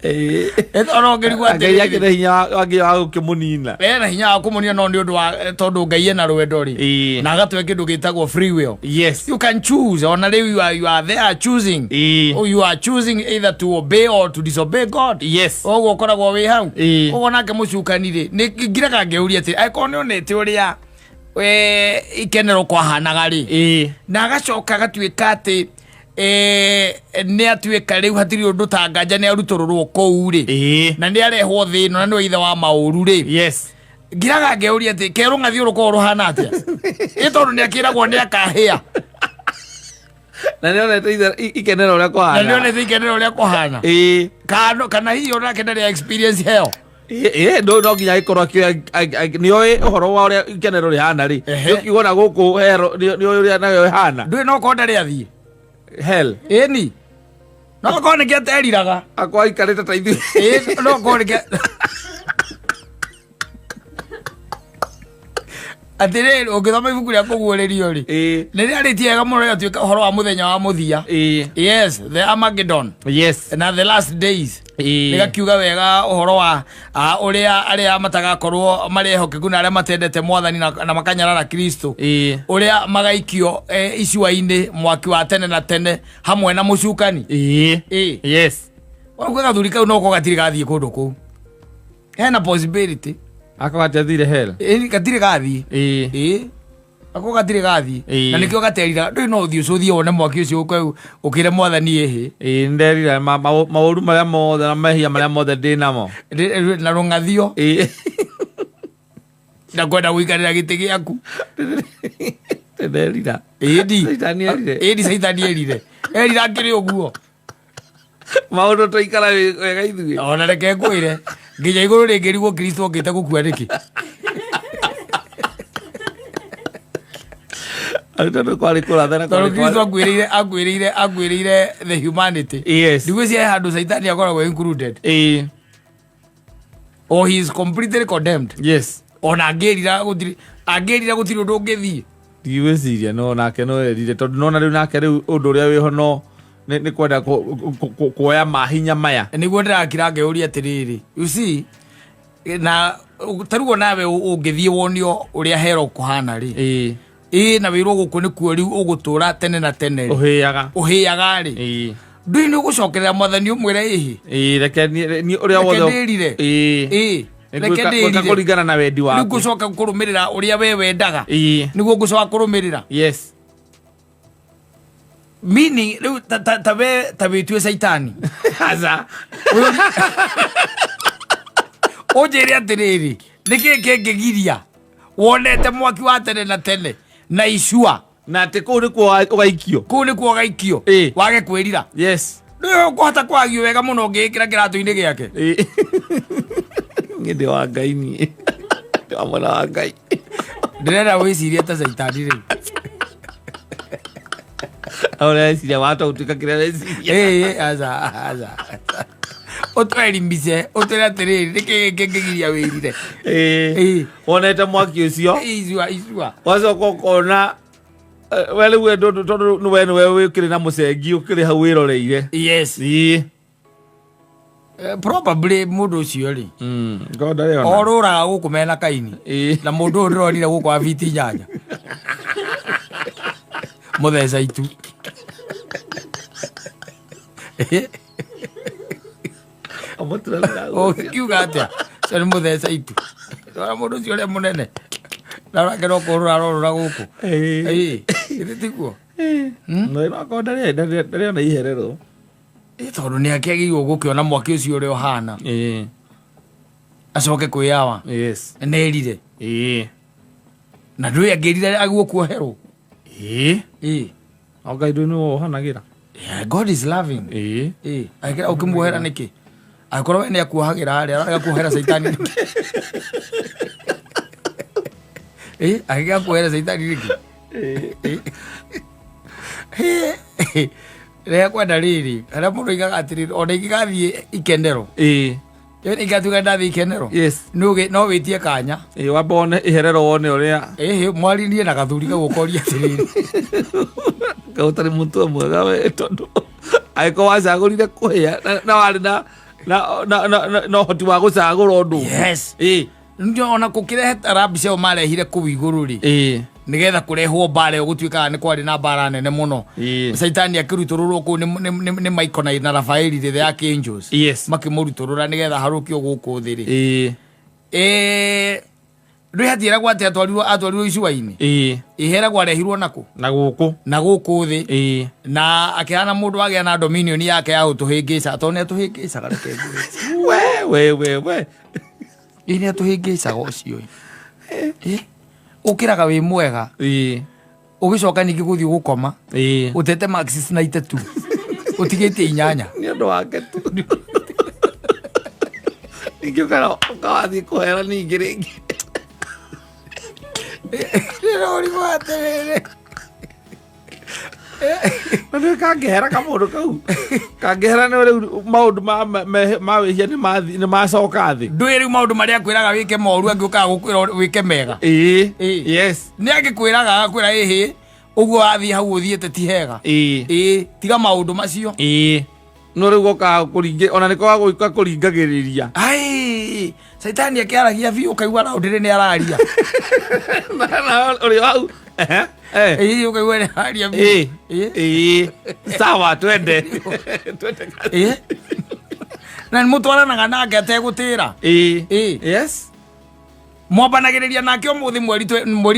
Eh. Ĩ tondũ ũngĩrigwo Ngai atĩrĩrĩ, akĩrĩ hinya wa gũkĩmũnina. ena hinya wa kũmũnina no nĩ ũndũ wa tondũ Ngai ena rwendo rĩ, Ĩĩ. na agatũhe kĩndũ gĩtagwo free will. Yes. You can choose. Ona rĩu you are there choosing. Ĩĩ. Oh, you are choosing either to obey or to disobey God. Yes. Ũguo ũkoragwo wĩ hau. Ĩĩ. Ũguo nake mũcukani rĩ, nĩ ngiraga ngĩũria atĩrĩ, angĩkorwo nĩ onete ũrĩa ikenero kwahanaga rĩ, Ĩĩ. na agacoka agatuĩka atĩ nĩ atuĩka rĩu hatirĩ ũndũ ta nganja nĩ arutũrũrwo kũu rĩ, Ĩĩ. na nĩ arehwo thĩ ĩno na nĩwe ithe wa maũru rĩ, Yes. ngiraga ngeuria atĩ kerũ ng'athi rũkorwo rũhana atĩa, ĩ tondũ nĩ akĩragwo nĩ akahĩa. Na nĩ onete ikenero ũrĩa Na kũhana. nĩ onete ikenero ũrĩa kũhana. Ĩĩ. Kana hihi onake ndarĩ experience hell. Ĩĩ, no nginya agĩkorwo nĩ oĩ ũhoro wa ũrĩa ikenero rĩhana rĩ. Ehe. Nĩ ũkiuga ona gũkũ hell nĩ oĩ ũrĩa nayo ĩhana. Ndũĩ no korwo ndarĩ athiĩ. Hell. Ĩni no korwo nĩkĩo ateriraga. Akwa aikarĩte ta ithuĩ. Ĩ no korwo nĩkĩo atĩrĩrĩ, ũngĩthoma ibuku rĩa kũguũrĩrio rĩ, Ĩĩ. nĩ rĩarĩtie wega mũno rĩrĩa tuĩka ũhoro wa mũthenya wa mũthia. Ĩĩ. Yes, the Armageddon Yes. na the last days. Ĩĩ. Nĩgakiuga wega ũhoro wa ũrĩa arĩa matagakorwo marĩ ehokeku na arĩa matendete mwathani na makanyarara Kristo, Ĩĩ. ũrĩa magaikio icua-inĩ mwaki wa tene na tene hamwe na mũcukani. Ĩĩ. Ĩĩ. Yes. Ũguo gathuri kau noko gatirĩ gathiĩ kũndũ kũu, hena possibility. Ako gatiathire hell. Ĩĩ, gatirĩ gathiĩ. Ĩĩ. Ĩĩ, ako gatirĩ gathiĩ. Ĩĩ. Na nĩkĩo gaterira. Ndũĩ no ũthiĩ ũcũthie wone mwaki ũcio ũke ũkĩre mwathani ĩhĩ. Ĩĩ, nderira maũru marĩa mothe na mehia marĩa mothe ndĩ namo. Na rũng'athio. Ĩĩ. Na kwenda gũikarĩra gĩtĩ gĩaku. Nderira. Ĩndi. Caitani erire. Ĩndi caitani erire, erira akĩrĩ ũguo. Maũndũ tũikara wega ithuĩ. Ona reke ngwĩre, nginya igũrũ rĩngĩrigwo Kristo okĩte gũkua nĩkĩ. Tondũ kwarĩ kũratha na Tondũ kwarĩ Kristo akuĩrĩire the humanity. Yes. Ndigwĩciria he handũ caitani akoragwo included Ĩĩ. or he is completely condemned. Yes. Ona angĩrira gũtirĩ, angĩrira gũtirĩ ũndũ ũngĩthiĩ. Ndigwĩciria no nake no erire, tondũ nona rĩu nake rĩu ũndũ ũrĩa wĩho no nĩ kwenda kuoya mahinya maya. Nĩguo ndĩrakira ngeyũria atĩrĩrĩ, you see, na tarĩu nawe ũngĩthiĩ wonio ũrĩa hero kũhana rĩ, Ĩĩ. ĩĩ, na wĩrwo gũkũ nĩkuo rĩu ũgũtũra tene na tene rĩ, Ũhĩaga. Ũhĩaga rĩ, Ĩĩ. ndũĩ nĩ ũgũcokerera mwathani ũmwĩre ĩhĩ. Ĩĩ, reke niĩ ũrĩa Reke wothe ndĩrire. Ĩĩ. Ĩĩ. Nĩ Reke gwĩka ndĩrire. kũringana na wendi Rĩu waku. ngũcoka kũrũmĩrĩra ũrĩa we wendaga. Ĩĩ. Nĩguo ngũcoka kũrũmĩrĩra. Yes. Meaning rĩu ta we ta wĩtue caitani. Aca. Ũnjĩre atĩrĩrĩ, nĩkĩ kĩngĩgiria wonete mwaki wa tene na tene na icua? Na atĩ kũu nĩkuo ũgaikio. Kũu nĩkuo ũgaikio. Wage kwĩrira. Yes. Nĩwe ũkũhota kwagio wega mũno ũngĩĩkĩra kĩratũ-inĩ gĩake. Niĩ ndĩ wa Ngai niĩ. Ndĩ wa mwena wa Ngai. Ndĩrenda wĩcirie ta caitani rĩu. Ũreciria wahota gũtuĩka kĩrĩa ũreciria. Ĩĩ, aca, aca. Ũtwerimbise, ũtwĩre atĩrĩrĩ, nĩkĩ kĩngĩgiria wĩrire? Ĩĩ. Wonete mwaki ũcio. Icua, icua. Wacoka ũkona we rĩu we tondũ nĩ we nĩwe ũkĩrĩ na mũcengi ũkĩrĩ hau wĩroreire. Yes. Ĩĩ. Probably mũndũ ũcio rĩ. Ngorwo ndarĩ ona. Orũraga gũkũ mena kaini. Na mũndũ ũyũ ndĩronire gũkũ wa biti 8. Mũtheca itu. Ũngiuga atĩa? Ũcio nĩ mũtheca itu. Ndona mũndũ ũcio ũrĩa mũnene. Na ũrake no kũrũra arorũra gũkũ. Ĩĩ. Githĩ tiguo? No akorwo ndarĩ ona iherero. Ĩĩ, tondũ nĩ akĩagĩrĩirwo gũkĩona mwaki ũcio ũrĩa ũhana. Acoke kwĩyawa. Yes. Nerire. Na ndũĩ angĩrire aguo kuoherwo. Ĩĩ. O Ngai ndũĩ nĩwe wohanagĩra. Yeah, God is loving. Ĩĩ. Ĩĩ. Angĩkĩra ũkĩmuohera nĩkĩ? Angĩkorwo we nĩ akuohagĩra rĩ, ararega kuohera caitani nĩkĩ? Ĩĩ, angĩkĩra kuohera caitani nĩkĩ? Ĩĩ. Rĩrĩa kwenda rĩrĩ, harĩa mũndũ oigaga atĩrĩrĩ, ona ingĩgathiĩ ikenero. Ĩĩ. Ĩĩ, ingĩgatuĩka ndathiĩ ikenero. Yes. No wĩtie kanya. Ĩĩ, wambe wone iherero wone ũrĩa. Ĩhĩ, mwaririe na gathuri kau ũkoria atĩrĩrĩ. Kau ũtarĩ mũtwe mwega we, tondũ angĩkorwo wacagũrire kũhĩa, na warĩ na ũhoti wa gũcagũra ũndũ ũngĩ. Yes. Ĩĩ. Ndio ona kũkĩrehe tarabi cio marehire kũu igũrũ rĩ. Ĩĩ. Nĩgetha kũrehwo mbara ĩyo gũtuĩkaga nĩ kwarĩ na mbara nene mũno. Ĩĩ. Caitani akĩrutũrũrwo kũu nĩ Michael na Rafaeli rĩ, the archangels. Yes. Makĩmũrutũrũra nĩgetha harũkio gũkũ thĩ rĩ. Ĩĩ. Ĩĩ, ndũĩ hatiĩragwo atĩ atwarirwo icua-inĩ? Ĩĩ. Iheragwo arehirwo nakũ? Na gũkũ. Na gũkũ thĩ. Ĩĩ. Na akĩhana mũndũ agĩa na dominion yake ya gũtũhĩngĩca, tondũ nĩ atũhĩngĩcaga reke ngwĩre. We, we, we, we. Ĩĩ, nĩ atũhĩngĩcaga ũcio. Ĩĩ. Ũkĩraga wĩ mwega. Ĩĩ. Ũgĩcoka ningĩ gũthiĩ gũkoma. Ĩĩ. Ũtete marks na 3. Ũtigĩtie 8. Nĩ ũndũ wake tu. Ningĩ ũkawathiĩ kũhera ningĩ rĩngĩ. Ndĩrorigwo atĩrĩrĩ. Na nĩ kangĩhera kamũndũ kau. Kangĩhera nĩ rĩu maũndũ ma wĩhia nĩ macoka thĩ. Ndũĩ rĩu maũndũ marĩa akwĩraga wĩke moru angĩũkaga gũkwĩra wĩke mega. Ĩĩ. Ĩĩ. Yes. Nĩ angĩkwĩraga agakwĩra ĩhĩ, ũguo wathiĩ hau ũthiĩte ti hega. Ĩĩ. Ĩĩ, tiga maũndũ macio. Ĩĩ. No rĩu gokaga kũringĩ, ona nĩ kwaga gũka kũringagĩrĩria. Ai, caitani akĩaragia biũ ũkaigua na ũndĩrĩ nĩ araria. Na ũrĩ hau. Ehe. Ĩĩ, ũkaigua nĩ araria biũ. Ĩĩ. Ĩĩ. Sawa, twende. Twende kazi. Ĩĩ. Na nĩ mũtwaranaga nake ategũtĩra. Ĩĩ. Ĩĩ. Yes. Mwambanagĩrĩria nake ũmũthĩ mweri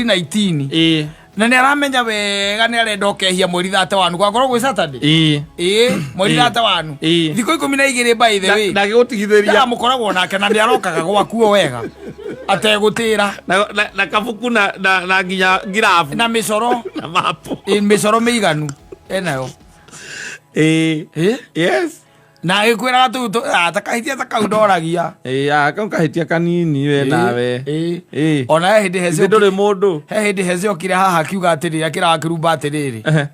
19. Ĩĩ. Na nĩ aramenya wega nĩ arenda ũkehia mweri 31. Gwakorwo gwĩ Saturday. Ĩĩ. Ĩĩ, mweri Ĩĩ. 31. Ĩĩ. Thikũ 12 by the way. Ndagĩgũtigithĩria. Ndamũkoragwo nake na nĩ arokaga gwakuo wega. Ategũtĩra. Na kabuku na nginya ngirabu. Na mĩcoro. Na mapu. Ĩĩ, mĩcoro mĩiganu. Enayo. Ĩĩ. Ĩĩ? Yes. Na agĩkwĩraga tũu ta kahĩtia ta kau ndoragia. Ĩĩ, kau kahĩtia kanini we Ĩĩ, nawe. ĩĩ. Ĩĩ. Ona he hĩndĩ Hezeo Ithe ndũrĩ mũndũ. He hĩndĩ Hezeo okire haha akiuga atĩrĩrĩ, akĩraga kĩrumba atĩrĩrĩ. Ehe.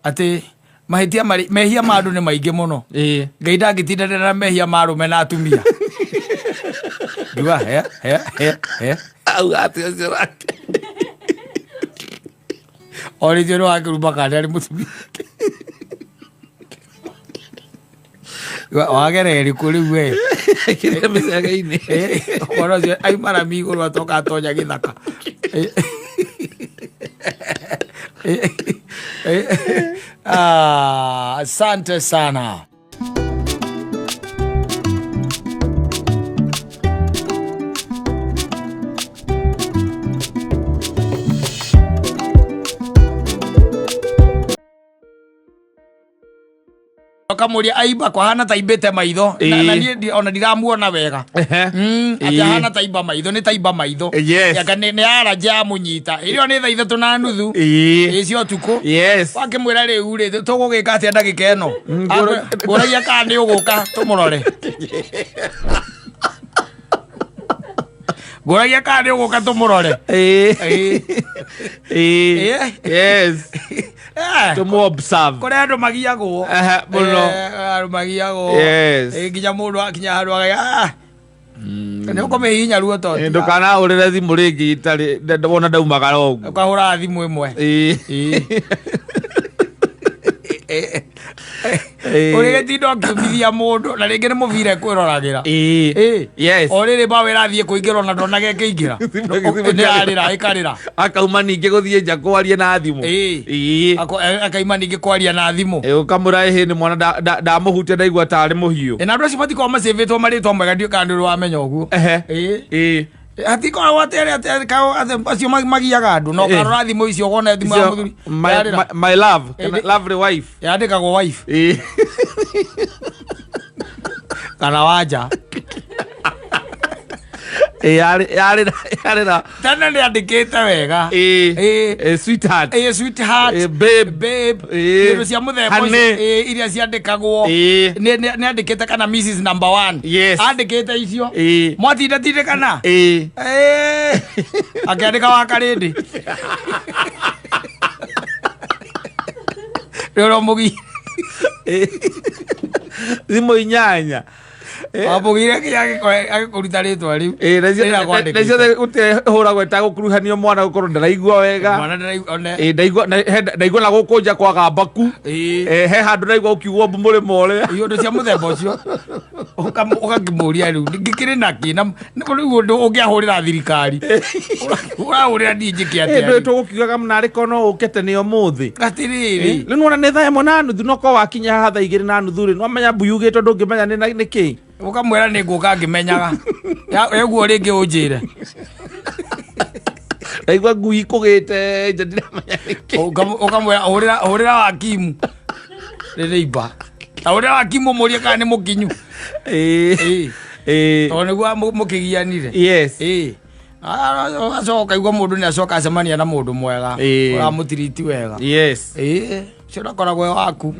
Atĩ mahĩtia marĩ, mehia ma andũ nĩ maingĩ mũno. Ĩĩ. Ngai ndangĩtindanĩra na mehia ma arũme na atumia. Ngiuga, he, he, he, he. Auga atĩ ũcio nake. O rĩngĩ nĩ wakĩrumba kana nĩ mũtumia. Wagereri kũ rĩu we? Kĩrĩa mĩcege-inĩ. Ũhoro ũcio auma rami igũrũ atoka atonya gĩthaka. Asante sana. Ũkamũria aimba kwahana ta imbĩte maitho na niĩ ona ndiramuona wega. Atĩ ahana ta imba maitho, nĩ ta imba maitho. Anga nĩ allergy yamũnyita. Ĩrĩa nĩ thaa 3:30. Ĩ cia ũtukũ. Wakĩmwĩra rĩu rĩ, tũgũgĩka atĩa ndagĩka ĩno? Ngũragia kana nĩ ũgũka tũmũrore. Ngũragia kana nĩ ũgũka tũmũrore. Yes. Tũmũ observe. Kũrĩ andũ magiagwo. Mũno. Andũ magiagwo. Yes. Nginya mũndũ akinya handũ akauga, nĩ ũkũmĩhihinya ruo to. Ndũkanahũrĩre thimũ rĩngĩ itarĩ wona ndaumagara ũguo. Ũkahũra thimũ ĩmwe. Ũrĩgĩtinda ũkiumithia mũndũ na rĩngĩ nĩ mũbira ekwĩroragĩra. Yes. O rĩrĩ mbaũ ĩrathiĩ kũingĩra ona ndonaga ĩkĩingĩra. Nĩ yarĩra ĩkarĩra. Akauma ningĩ gũthiĩ nja kwaria na thimũ. Akauma ningĩ kwaria na thimũ. Ũkamwĩra ĩhĩ nĩ mwana ndamũhutia ndaigua tarĩ mũhiũ. Na andũ acio matikoragwo macĩvĩtwo marĩtwa mega, ndiũĩ kana nĩ ũrĩ wamenya ũguo. Hatikoragwo atĩ arĩa atĩ acio magiaga andũ na ũkarora thimũ icio ũkona thimũ ya mũthuri. My love, lovely wife. Yandĩkagwo wife. Kana wanja. Yarĩ na Tene nĩ andĩkĩte wega. Sweetheart. Sweetheart. Babe. Babe. Indo cia mũthemba ũcio, iria ciandĩkagwo. Nĩ andĩkĩte kana Mrs number 1. Andĩkĩte icio. Mwatindatindĩkana? Akĩandĩka wa Karĩndĩ. Rĩu ũramũgi. Thimũ 8. Wamũgire nginya agĩkũruta rĩtwa rĩu. Rĩrĩa kwandĩkĩte. Na ciothe gũtirĩ hũragwo ĩtagũkuruhanio mwana gũkorwo ndaraigua wega. Mwana ndaraigua, one. Ndaigua na gũkũ nja kwaga mbaku. He handũ ndaigua ũkiugwo mbu mũrĩmo ũrĩa. Iũndũ cia mũthemba ũcio. Ũgakĩmũria rĩu, ngĩkĩrĩ na kĩ? Na rĩu ũndũ ũngĩahũrĩra thirikari. Ũrahũrĩra niĩ njĩke atĩa Ndũĩ rĩu? tũgũkiugaga narĩ korwo no ũke tene ũmũthĩ. Atĩrĩrĩ. Rĩu nĩwona nĩ thaa 1:30 no korwo wakinya haha thaa 2:30 rĩ, nĩwamenya mbu yugĩtwo ndũngĩmenya nĩ kĩ. Ũkamwĩra nĩ ngũka ngĩmenyaga. Ũguo rĩngĩ ũnjĩre. Ndaigua ngui ikũgĩte nja ndiramenya nĩ kĩ. Ũkamwĩra hũrĩra wakimu. Rĩrĩ imba. Ta hũrĩra wakimu ũmũrie kana nĩ mũkinyu. Tondũ nĩguo mũkĩgianire. Ũgacoka ũkaigua mũndũ nĩ acoka acemania na mũndũ mwega. Ũramũtiriti wega. Ũcio ndakoragwo e waku.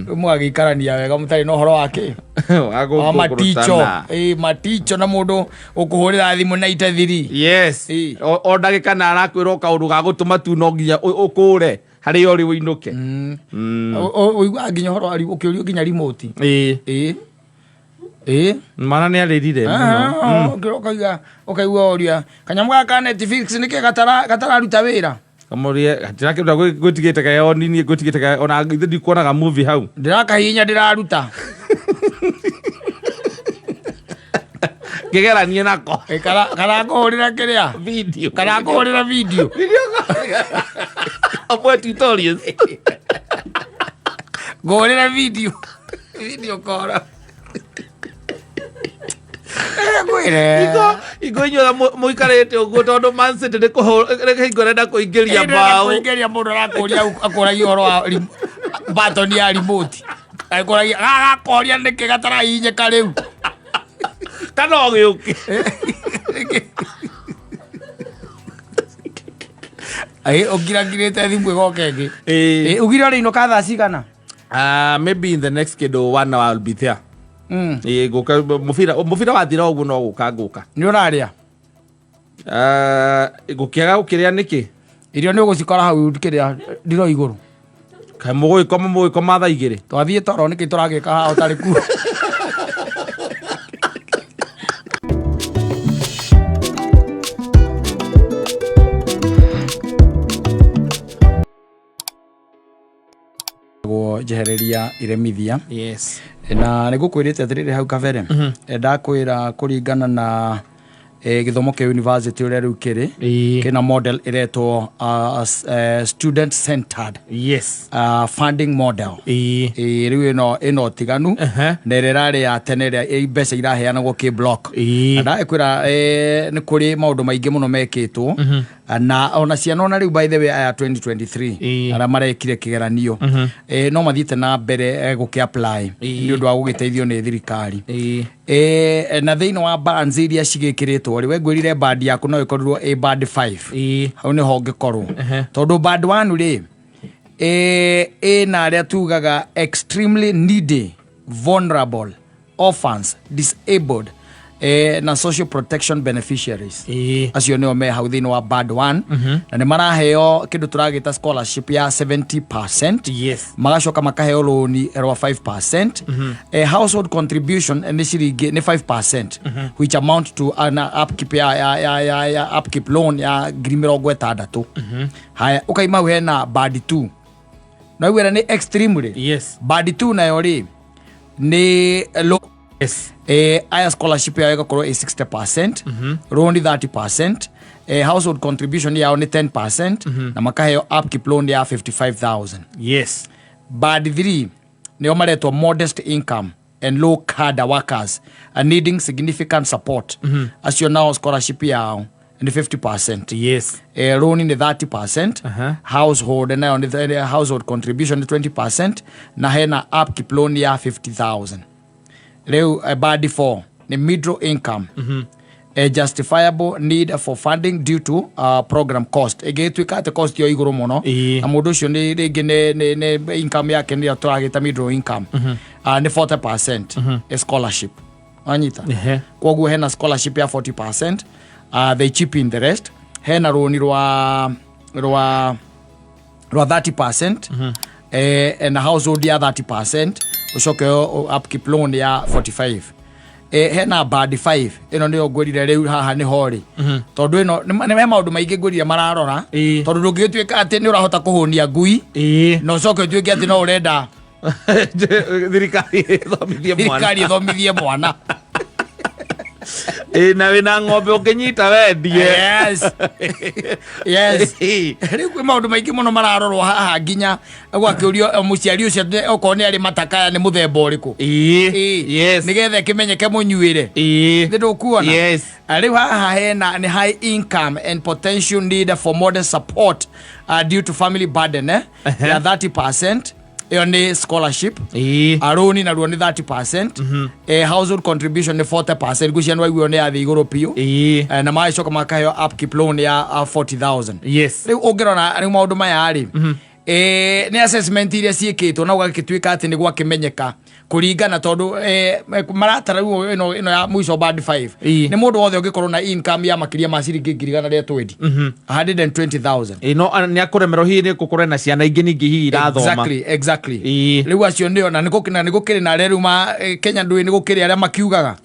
Rĩu mũgagĩikarania wega mũtarĩ na ũhoro wa kĩ? Wa maticho. Maticho na mũndũ ũkũhũrĩra thimũ na itathiri. O ndagĩka na arakwĩra o kaũndũ ga gũtũma tu no nginya ũkũre harĩa ũrĩ ũinũke. Ũiguaga nginya ũhoro wa ũkĩũrio nginya remote. Mwana nĩ arĩrire mũno. Ũkaigua ũria kanyamũ gaka ka Netflix nĩkĩ gatararuta wĩra? Kamũrie, gatirakĩruta gwĩtigĩte kaĩ o nini, gwĩtigĩte kaĩ ona ithuĩ ndikuonaga movie hau. Ndĩrakahihinya ndĩraruta. Ngĩgeranie nako. Kana ngũhũrĩra kĩrĩa? Video. Kana ngũhũrĩra video. Video. Amwe tutorials. Ngũhũrĩra video. Video call. Ngwĩre. Ingo inyuothe mũikarĩte ũguo tondũ Man City nĩ hingo ĩrenda kũingĩria mbaũ. Kũingĩria mũndũ arakũria akũragia ũhoro wa button ya remote. Akũragia gagakoria nĩkĩ gatarahihinyĩka rĩu. Kana o gĩũke. Ũngirangirĩte thimũ ĩgoka ĩngĩ. Ugire ũrĩ inũka thaa cigana? Maybe in the next kĩndũ 1 hour I'll be there. Ngũka, mũbira wathira ũguo no gũka ngũka. Nĩ ũrarĩa? Ngũkĩaga gũkĩrĩa nĩkĩ? Irio nĩ ũgũcikora hau kĩrĩa ndiro igũrũ. Kaĩ mũgũgĩkoma thaa 2? Twathiĩ toro nĩkĩ tũragĩka haha ũtarĩ kuo? Njehereria iremithia. Na nĩ ngũkwĩrĩte atĩrĩrĩ hau kabere. Ndakwĩra kũringana na gĩthomo kĩa university ũrĩa rĩu kĩrĩ. Kĩna model ĩretwo student centered. Funding model. Rĩu ĩno tiganu. Na ĩrĩa ĩrarĩ ya tene ĩrĩa mbeca iraheanagwo kĩ block. Na ndakwĩra nĩ kũrĩ maũndũ maingĩ mũno mekĩtwo. Na ona ciana ona rĩu, by the way, aya 2023 arĩa marekire kĩgeranio, no mathiĩte na mbere gũkĩ apply nĩ ũndũ wa gũgĩteithio nĩ thirikari. Na thĩinĩ wa bands iria cigĩkĩrĩtwo rĩ, we ngwĩrire band yaku no ĩkorirwo ĩ band 5. Hau nĩho ũngĩkorwo, tondũ band 1 rĩ, ĩna arĩa tugaga extremely needy, vulnerable, orphans, disabled, na social protection beneficiaries. Acio nĩo me hau thĩinĩ wa band 1, na nĩ maraheo kĩndũ tũragĩta scholarship ya 70%. Magacoka makaheo rũni rwa 5%. Household contribution nĩ ciringi nĩ 5%, which amount to an upkeep ya upkeep loan ya 60,000. Haya, ũkaima hau hena band 2, no iguĩra nĩ extremely. Band 2 nayo rĩ, nĩ aya scholarship yao ĩgakorwo ĩ 60%, loan 30%, household contribution yao nĩ 10%, na makaheo upkeep loan ya 55,000. Band 3 nĩo maretwo modest income and low cadre workers are needing significant support. Acio nao scholarship yao nĩ 50%. Loan nĩ 30%. Household nayo nĩ household contribution nĩ 20%, na hena upkeep loan ya 50,000. Rĩu band 4 nĩ middle income, a justifiable need for funding due to program cost. Ĩngĩtuĩka atĩ cost yo igũrũ mũno, na mũndũ ũcio nĩ rĩngĩ nĩ income yake nĩyo tũragĩta middle income, nĩ 40% a scholarship, wanyita? Koguo hena scholarship ya 40%, they chip in the rest. Hena rũni rwa 30%, na household ya 30%, ucoke upkeep loan ya 45. Hena band 5, ĩno nĩyo ngwĩrire rĩu haha nĩho rĩ, tondũ ĩno nĩ maũndũ maingĩ ngwĩrire mararora, tondũ ndũngĩgĩtuĩka atĩ nĩ ũrahota kũhũnia ngui na ũcoke ũtuĩke atĩ no ũrenda thirikari ĩthomithie mwana. Thirikari ĩthomithie mwana. Ĩ, na wĩna ng'ombe ũngĩnyita wendie. Yes, rĩu kwĩ maũndũ maingĩ mũno mararorwo haha, nginya gwakĩũrio mũciari ũcio okorwo nĩ arĩ matakaya nĩ mũthemba ũrĩkũ. Nĩgetha ĩkĩmenyeke mũnyuĩre. Nĩ ndũkuona? Yes. Rĩu haha hena nĩ high income and potential need for modest support due to family burden, ya 30%, ĩyo nĩ scholarship. Arũni naruo nĩ 30%, household contribution nĩ 40%, ngwĩciria nĩ waiguo nĩ yathĩ igũrũ biũ. Na magacoka makaheo upkeep loan ya 40,000. Rĩu ũngĩrora rĩu maũndũ maya rĩ, nĩ assessment iria ciĩkĩtwo na gũgagĩtuĩka atĩ nĩ gwakĩmenyeka kũringana, tondũ maratara rĩu ĩno ya mũico band 5 nĩ mũndũ wothe ũngĩkorwo na income ya makĩria ma ciringi 120,000, 120,000. Ĩ, no nĩ akũremerwo hihi nĩ gũkorwo na ciana ingĩ ningĩ hihi irathoma. Exactly. Rĩu acio nĩo, na nĩ gũkĩrĩ na arĩa rĩu Kenya ndũĩ nĩ gũkĩrĩ arĩa makiugaga.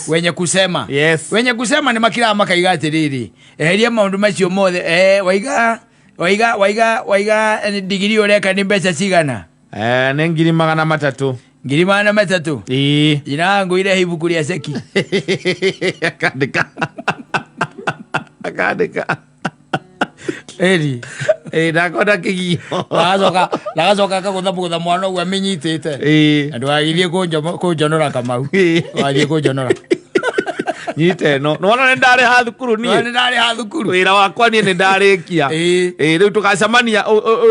Wenye kusema. Wenye kusema nĩ makiraga makaiga atĩrĩrĩ, eheria maũndũ macio mothe, waiga ndigiri ũreka nĩ mbeca cigana? Nĩ 300,000. 300,000. Jina ngũire ibuku rĩa ceki. Akandĩka, akandĩka. Ĩri. Ĩ, ndakonda kĩgio. Nagacoka akagũtha mwana ũguo amĩnyitĩte. Na ndũgagĩthiĩ kũnjonora, Kamau. Ndũgathiĩ kũnjonora. Nyite ĩno, nĩwona nĩ ndarĩha thukuru niĩ. Nĩ ndarĩha thukuru. Wĩra wakwa niĩ nĩ ndarĩkia. Ĩ, rĩu tũgacemania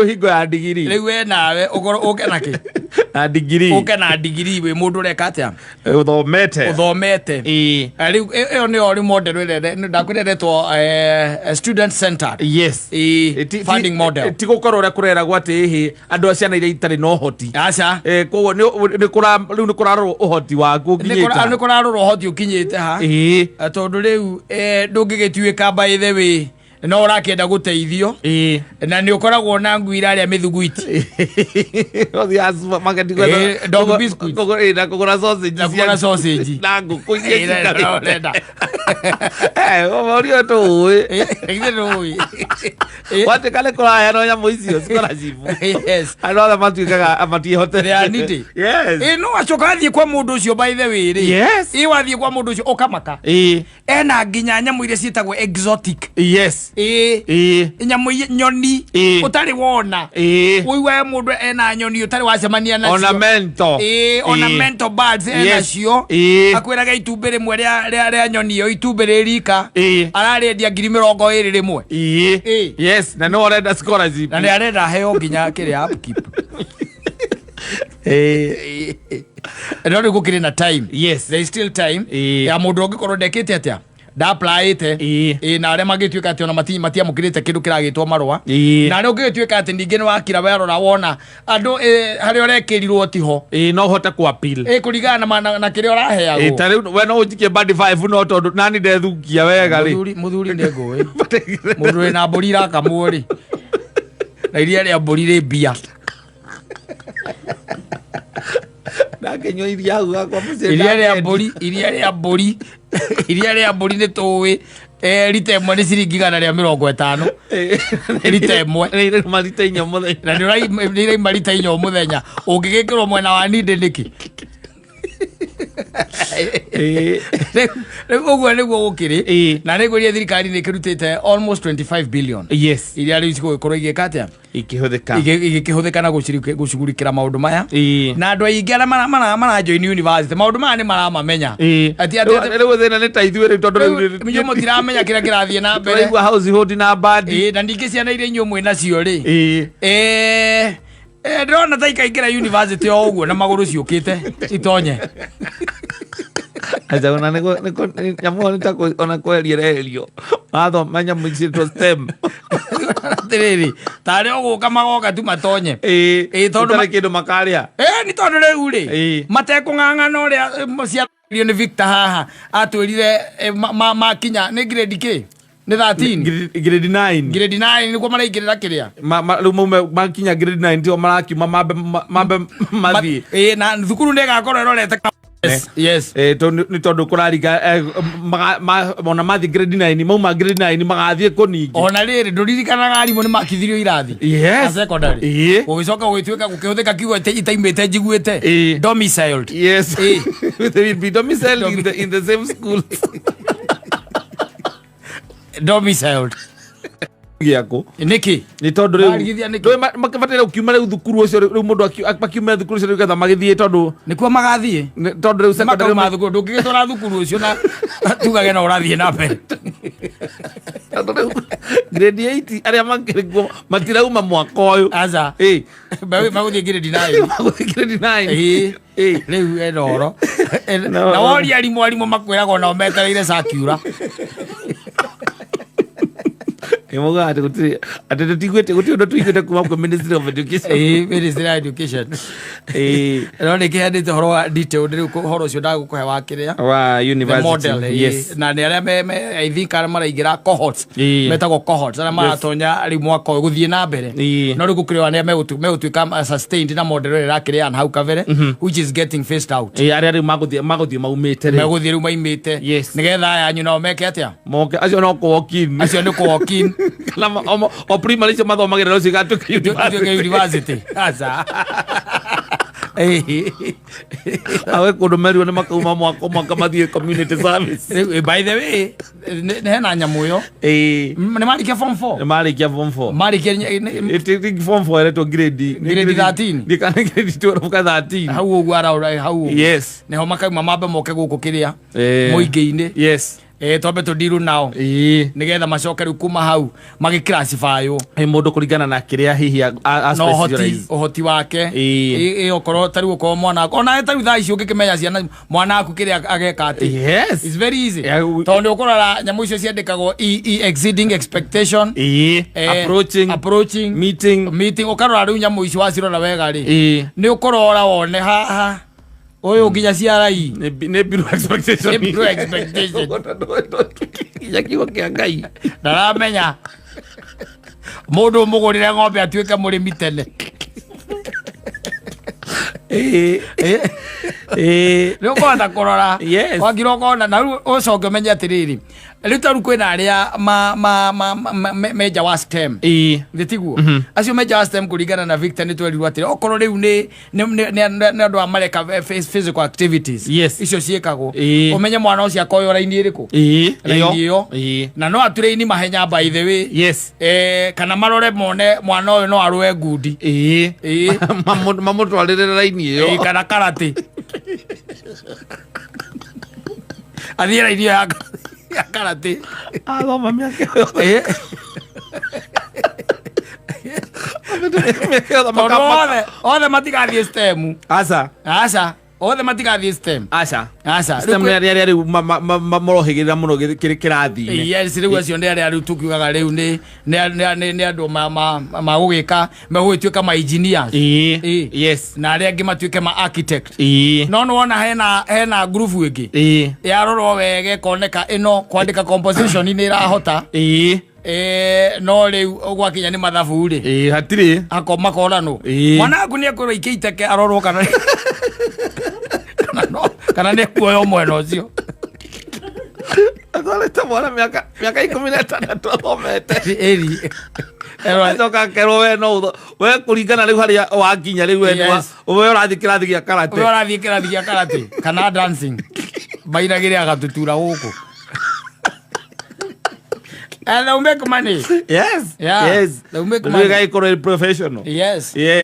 hingo ya ndigiri. Rĩu we nawe ũkorwo ũke na kĩ? Na ndigiri. Ũke na ndigiri wĩ mũndũ ũreka atĩa? Ũthomete. Ũthomete. Rĩu ĩyo nĩyo rĩu model ĩrĩa ndakwĩra ĩretwo student centered funding model. Ti gũkorwo ũrĩa kũreragwo atĩ ĩhĩ andũ a ciana iria itarĩ na ũhoti. Aca. Koguo rĩu nĩ kũrarorwo ũhoti waku ũkinyĩte. Nĩ kũrarorwo ũhoti ũkinyĩte ha. Tondũ rĩu ndũngĩgĩtuĩka, by the way, no ũrakĩenda gũteithio na nĩ ũkoragwo na ngui irarĩa mĩthuguiti. Ũthiaga supermarket Dog biscuits. Na kũgũra sausage. Na kũgũra sausage. Na ngũkũ iria cikarĩte. Ũrenda. Ũria tũĩ. Githĩ ndũĩ? Gwatuĩka nĩ kũraheanwo nyamũ icio scholarship, andũ othe matuĩkaga matiĩhotete. They are needy. Yes. Ĩ, no acoka athiĩ kwa mũndũ ũcio, by the way rĩ, ĩ wathiĩ kwa mũndũ ũcio ũkamaka, ena nginya nyamũ iria ciĩtagwo exotic. Yes. Ĩĩ. Ĩĩ. Nyamũ nyoni Ĩĩ. ũtarĩ wona. Ĩĩ. Ũigua mũndũ ena nyoni ũtarĩ wacemania nacio. Ornamental. Ĩĩ, ornamental birds enacio. Ĩĩ. Akwĩraga itumbĩ rĩmwe rĩa nyoni ĩyo, itumbĩ rĩ rika Ĩĩ. ararĩendia 20,000 rĩmwe. Ĩĩ. Ĩĩ. Yes, na no ũrenda scholarship. Na nĩ arenda heo nginya kĩrĩa upkeep. Ĩĩ. No rĩu gũkĩrĩ na time. Yes. There is still time Ĩĩ. ya mũndũ ũngĩkorwo ndekĩte atĩa, ndaapplyĩte. Ĩĩ. Ĩĩ, na arĩa mangĩtuĩka atĩ ona matiamũkĩrĩte kĩndũ kĩragĩtwo marũa. Ĩĩ. Na arĩa ũngĩgĩtuĩka atĩ ningĩ nĩ wakira werora wona andũ harĩa ũrekĩrirwo tiho. Ĩĩ, no ũhote ku appeal. Ĩĩ, kũringana na kĩrĩa Ĩĩ, ũraheagwo. ta rĩu we no ũnjikie band 5 no tondũ nani ndethukia wega rĩ. Mũthuri nĩ ngũĩ mũndũ wĩna mbũri irakamwo rĩ, na iria rĩa mbũri rĩ mbia. Ndakĩnyua iria hau gakwa mũciĩ. Iria rĩa mbũri, iria rĩa mbũri nĩ tũĩ rita ĩmwe nĩ ciringi 150 rita ĩmwe. Nĩ marita 4 mũthenya. Na nĩ iraima rita 4 o mũthenya, ũngĩgĩkĩrwo mwena wa nindĩ nĩkĩ? Ĩĩ. Rĩu ũguo nĩguo gũkĩrĩ. Ĩĩ. Na nĩngwĩria thirikari nĩ ĩkĩrutĩte almost 25 billion Yes. iria rĩu cigũgĩkorwo igĩka atĩa? Ikĩhũthĩka. Igĩkĩhũthĩka na gũcugurikĩra maũndũ maya. Ĩĩ. Na andũ aingĩ arĩa marajoin university maũndũ maya nĩ maramamenya. Ĩĩ. Atĩ atĩ Rĩu thĩna nĩ ta ithuĩ rĩu tondũ rĩu inyuĩ mũtiramenya kĩrĩa kĩrathiĩ na mbere. Tũraigua household na band. Ĩĩ, na ningĩ ciana iria inyuĩ mwĩ nacio rĩ, Ĩĩ. Ndĩrona ta ikaingĩra university o ũguo na magũrũ ciũkĩte itonye. Acha ona nĩguo nyamũ ĩyo nĩ ta ona kweheria ĩreherio. Mathoma nyamũ ciĩtwo STEM. Atĩrĩrĩ, tarĩ ũgũka magoka tu matonye. Ĩĩ. Ĩĩ, tondũ Gũtarĩ kĩndũ makarĩa. Ĩĩ, nĩ tondũ rĩu rĩ, Ĩĩ. matekũng'ang'ana ũrĩa ciario nĩ Victor haha atwĩrire makinya nĩ grade kĩ? Nĩ 13. Grade 9. Grade 9 nĩguo maraingĩrĩra kĩrĩa. Rĩu maume makinya grade 9 tio marakiuma mambe mathiĩ. Ĩĩ, na thukuru nĩ ĩgakorwo ĩrorete. Yes. Yes. Nĩ tondũ kũraringa ona mathiĩ grade 9, mauma grade 9 magathiĩ kũ ningĩ? Ona rĩrĩ, ndũririkanaga arimũ nĩ makithirio irathi? Yes. Na secondary. Ĩĩ. Gũgĩcoka gũgĩtuĩka gũkĩhũthĩka kiugo itaimĩte njiguĩte. Ĩĩ. Domiciled. Yes. Ĩĩ. They will be domiciled in the same school. Domiciled. Gĩakũ. Nĩkĩ? Nĩ tondũ rĩu Marigithia nĩkĩ? Ndũĩ makĩbataire gũkiuma rĩu thukuru ũcio rĩu mũndũ makiume thukuru ũcio rĩu getha magĩthiĩ tondũ Nĩkuo magathiĩ. Tondũ rĩu secondary Makauma thukuru, ndũngĩgĩtwara thukuru ũcio na tugage no ũrathiĩ na mbere. Tondũ rĩu grade 8 arĩa makĩrĩ kuo matirauma mwaka ũyũ. Aca. Ĩĩ. Magũthiĩ grade 9. Magũthiĩ grade 9. Ĩĩ. Ĩĩ. Rĩu ena ũhoro. No, Na no. woria arimũ makwĩraga onao metereire sakiura. Nĩ maugaga atĩ gũtirĩ atĩ tũtiguĩte gũtirĩ ũndũ tũiguĩte kuma kwĩ Ministry of Education. Ĩĩ, Ministry of Education. Ĩĩ. No nĩ kĩheanĩte ũhoro wa detailed rĩu ũhoro ũcio ndagũkũhe wa kĩrĩa. Wa The university. model, ĩĩ. Yes. Na nĩ arĩa I think arĩa maraingĩra cohorts. Ĩĩ. Metagwo cohorts, arĩa maratonya rĩu mwaka ũyũ gũthiĩ na mbere. Ĩĩ. No rĩu gũkĩrĩ arĩa megũtuĩka sustained na model ĩrĩa ĩrakĩrĩ hau kabere, which is getting phased out. Ĩĩ, arĩa rĩu magũthiĩ maumĩte rĩ. Megũthiĩ rĩu maimĩte. Yes. Nĩgetha aya anyu nao meke atĩa? Moke acio no kũ walk in. Acio nĩ kũ walk in. Kana o primary icio mathomagĩra no cigatuĩka Ituĩke university. university. Aca. Ĩĩ. Awe kũndũ merirwo nĩ makauma mwaka mwaka mathiĩ community service. Rĩu, by the way, nĩ hena nyamũ ĩyo. Ĩĩ. Nĩ marĩkia form 4? Nĩ marĩkia form 4. Marĩkia Ĩtĩ form 4 ĩretwo grade Grade 13. Nĩ kana grade 12 ka 13. Hau ũguo araura hau ũguo. Yes. Nĩho makauma mambe moke gũkũ kĩrĩa Ĩĩ. mũingĩ-inĩ. Yes. Twambe tũndiru nao. Ĩĩ. Nĩgetha macoke rĩu kuma hau magĩclassifywo. Ĩ mũndũ kũringana na kĩrĩa hihi a Na ũhoti specialize. ũhoti wake. Ĩĩ. Ĩ okorwo ta rĩu okorwo mwana waku ona ta rĩu thaa ici ũngĩkĩmenya ciana mwana waku kĩrĩa ageka atĩ. Yes. It's very easy. Yeah, Tondũ nĩ ũkũrora nyamũ icio ciandĩkagwo E exceeding expectation. Ĩĩ. Approaching. Approaching. Meeting. Meeting ũkarora rĩu nyamũ icio wacirora wega rĩ. Ĩĩ. Nĩ ũkũrora wone haha ũyũ nginya ciarai. Nĩ below expectation. Nĩ below expectation. Nginya kiugo kĩa Ngai. Ndaramenya mũndũ ũmũgũrĩre ng'ombe atuĩke mũrĩmi tene. Ĩĩ. Ĩĩ. Nĩ ũkũhota kũrora. Yes. Wagira ũkona na rĩu ũcoke ũmenye atĩrĩrĩ, Rĩu taru kwĩna arĩa ma menja wa STEM. Githĩ tiguo? Acio menja wa STEM, kũringana na Victor, nĩ twerirwo atĩrĩ, okorwo rĩu nĩ andũ a mareka physical activities, icio ciĩkagwo, ũmenye mwana ũcio akoywo raini ĩrĩkũ. Raini ĩyo. Na no aturaini mahenya, by the way. Kana marore mone mwana ũyũ no arũe ngundi. Mamũtwarĩre raini ĩyo. Kana karate, athiĩ raini ĩyo ya karate. Athoma mĩaka ĩyo yothe. Mĩaka yothe. Tondũ othe matigathiĩ STEM. Aca. Aca, othe matigathiĩ STEM. Aca. Aca. STEM nĩ arĩa rĩu marohĩgĩrĩra mũno kĩrathi-inĩ. Yes, rĩu acio nĩ arĩa rĩu tukiugaga rĩu nĩ andũ magũgĩka, megũgĩtuĩka ma engineers. Na arĩa angĩ matuĩke ma architect. No nĩwona hena group ĩngĩ yarorwo wega, ĩkoneka ĩno kwandĩka composition nĩ ĩrahota. No rĩu gwakinya nĩ mathabu rĩ, Ĩĩ, hatirĩ. Ako makoranwo. Mwana waku nĩ ekwĩrwo ikia iteke arorwo kana no kana nĩ ekuoya mwena ũcio. Atwarĩte mwana mĩaka 16 athomete. Ĩri. Acoka akerwo we no we kũringana rĩu harĩa wakinya rĩu, we we ũrathiĩ kĩrathi gĩa karate. We ũrathiĩ kĩrathi gĩa karate kana dancing, mainagĩre agatutura gũkũ. And they'll make money. Yeah, they'll make Rĩu money. ĩgagĩkorwo ĩ professional. Yes. Yes.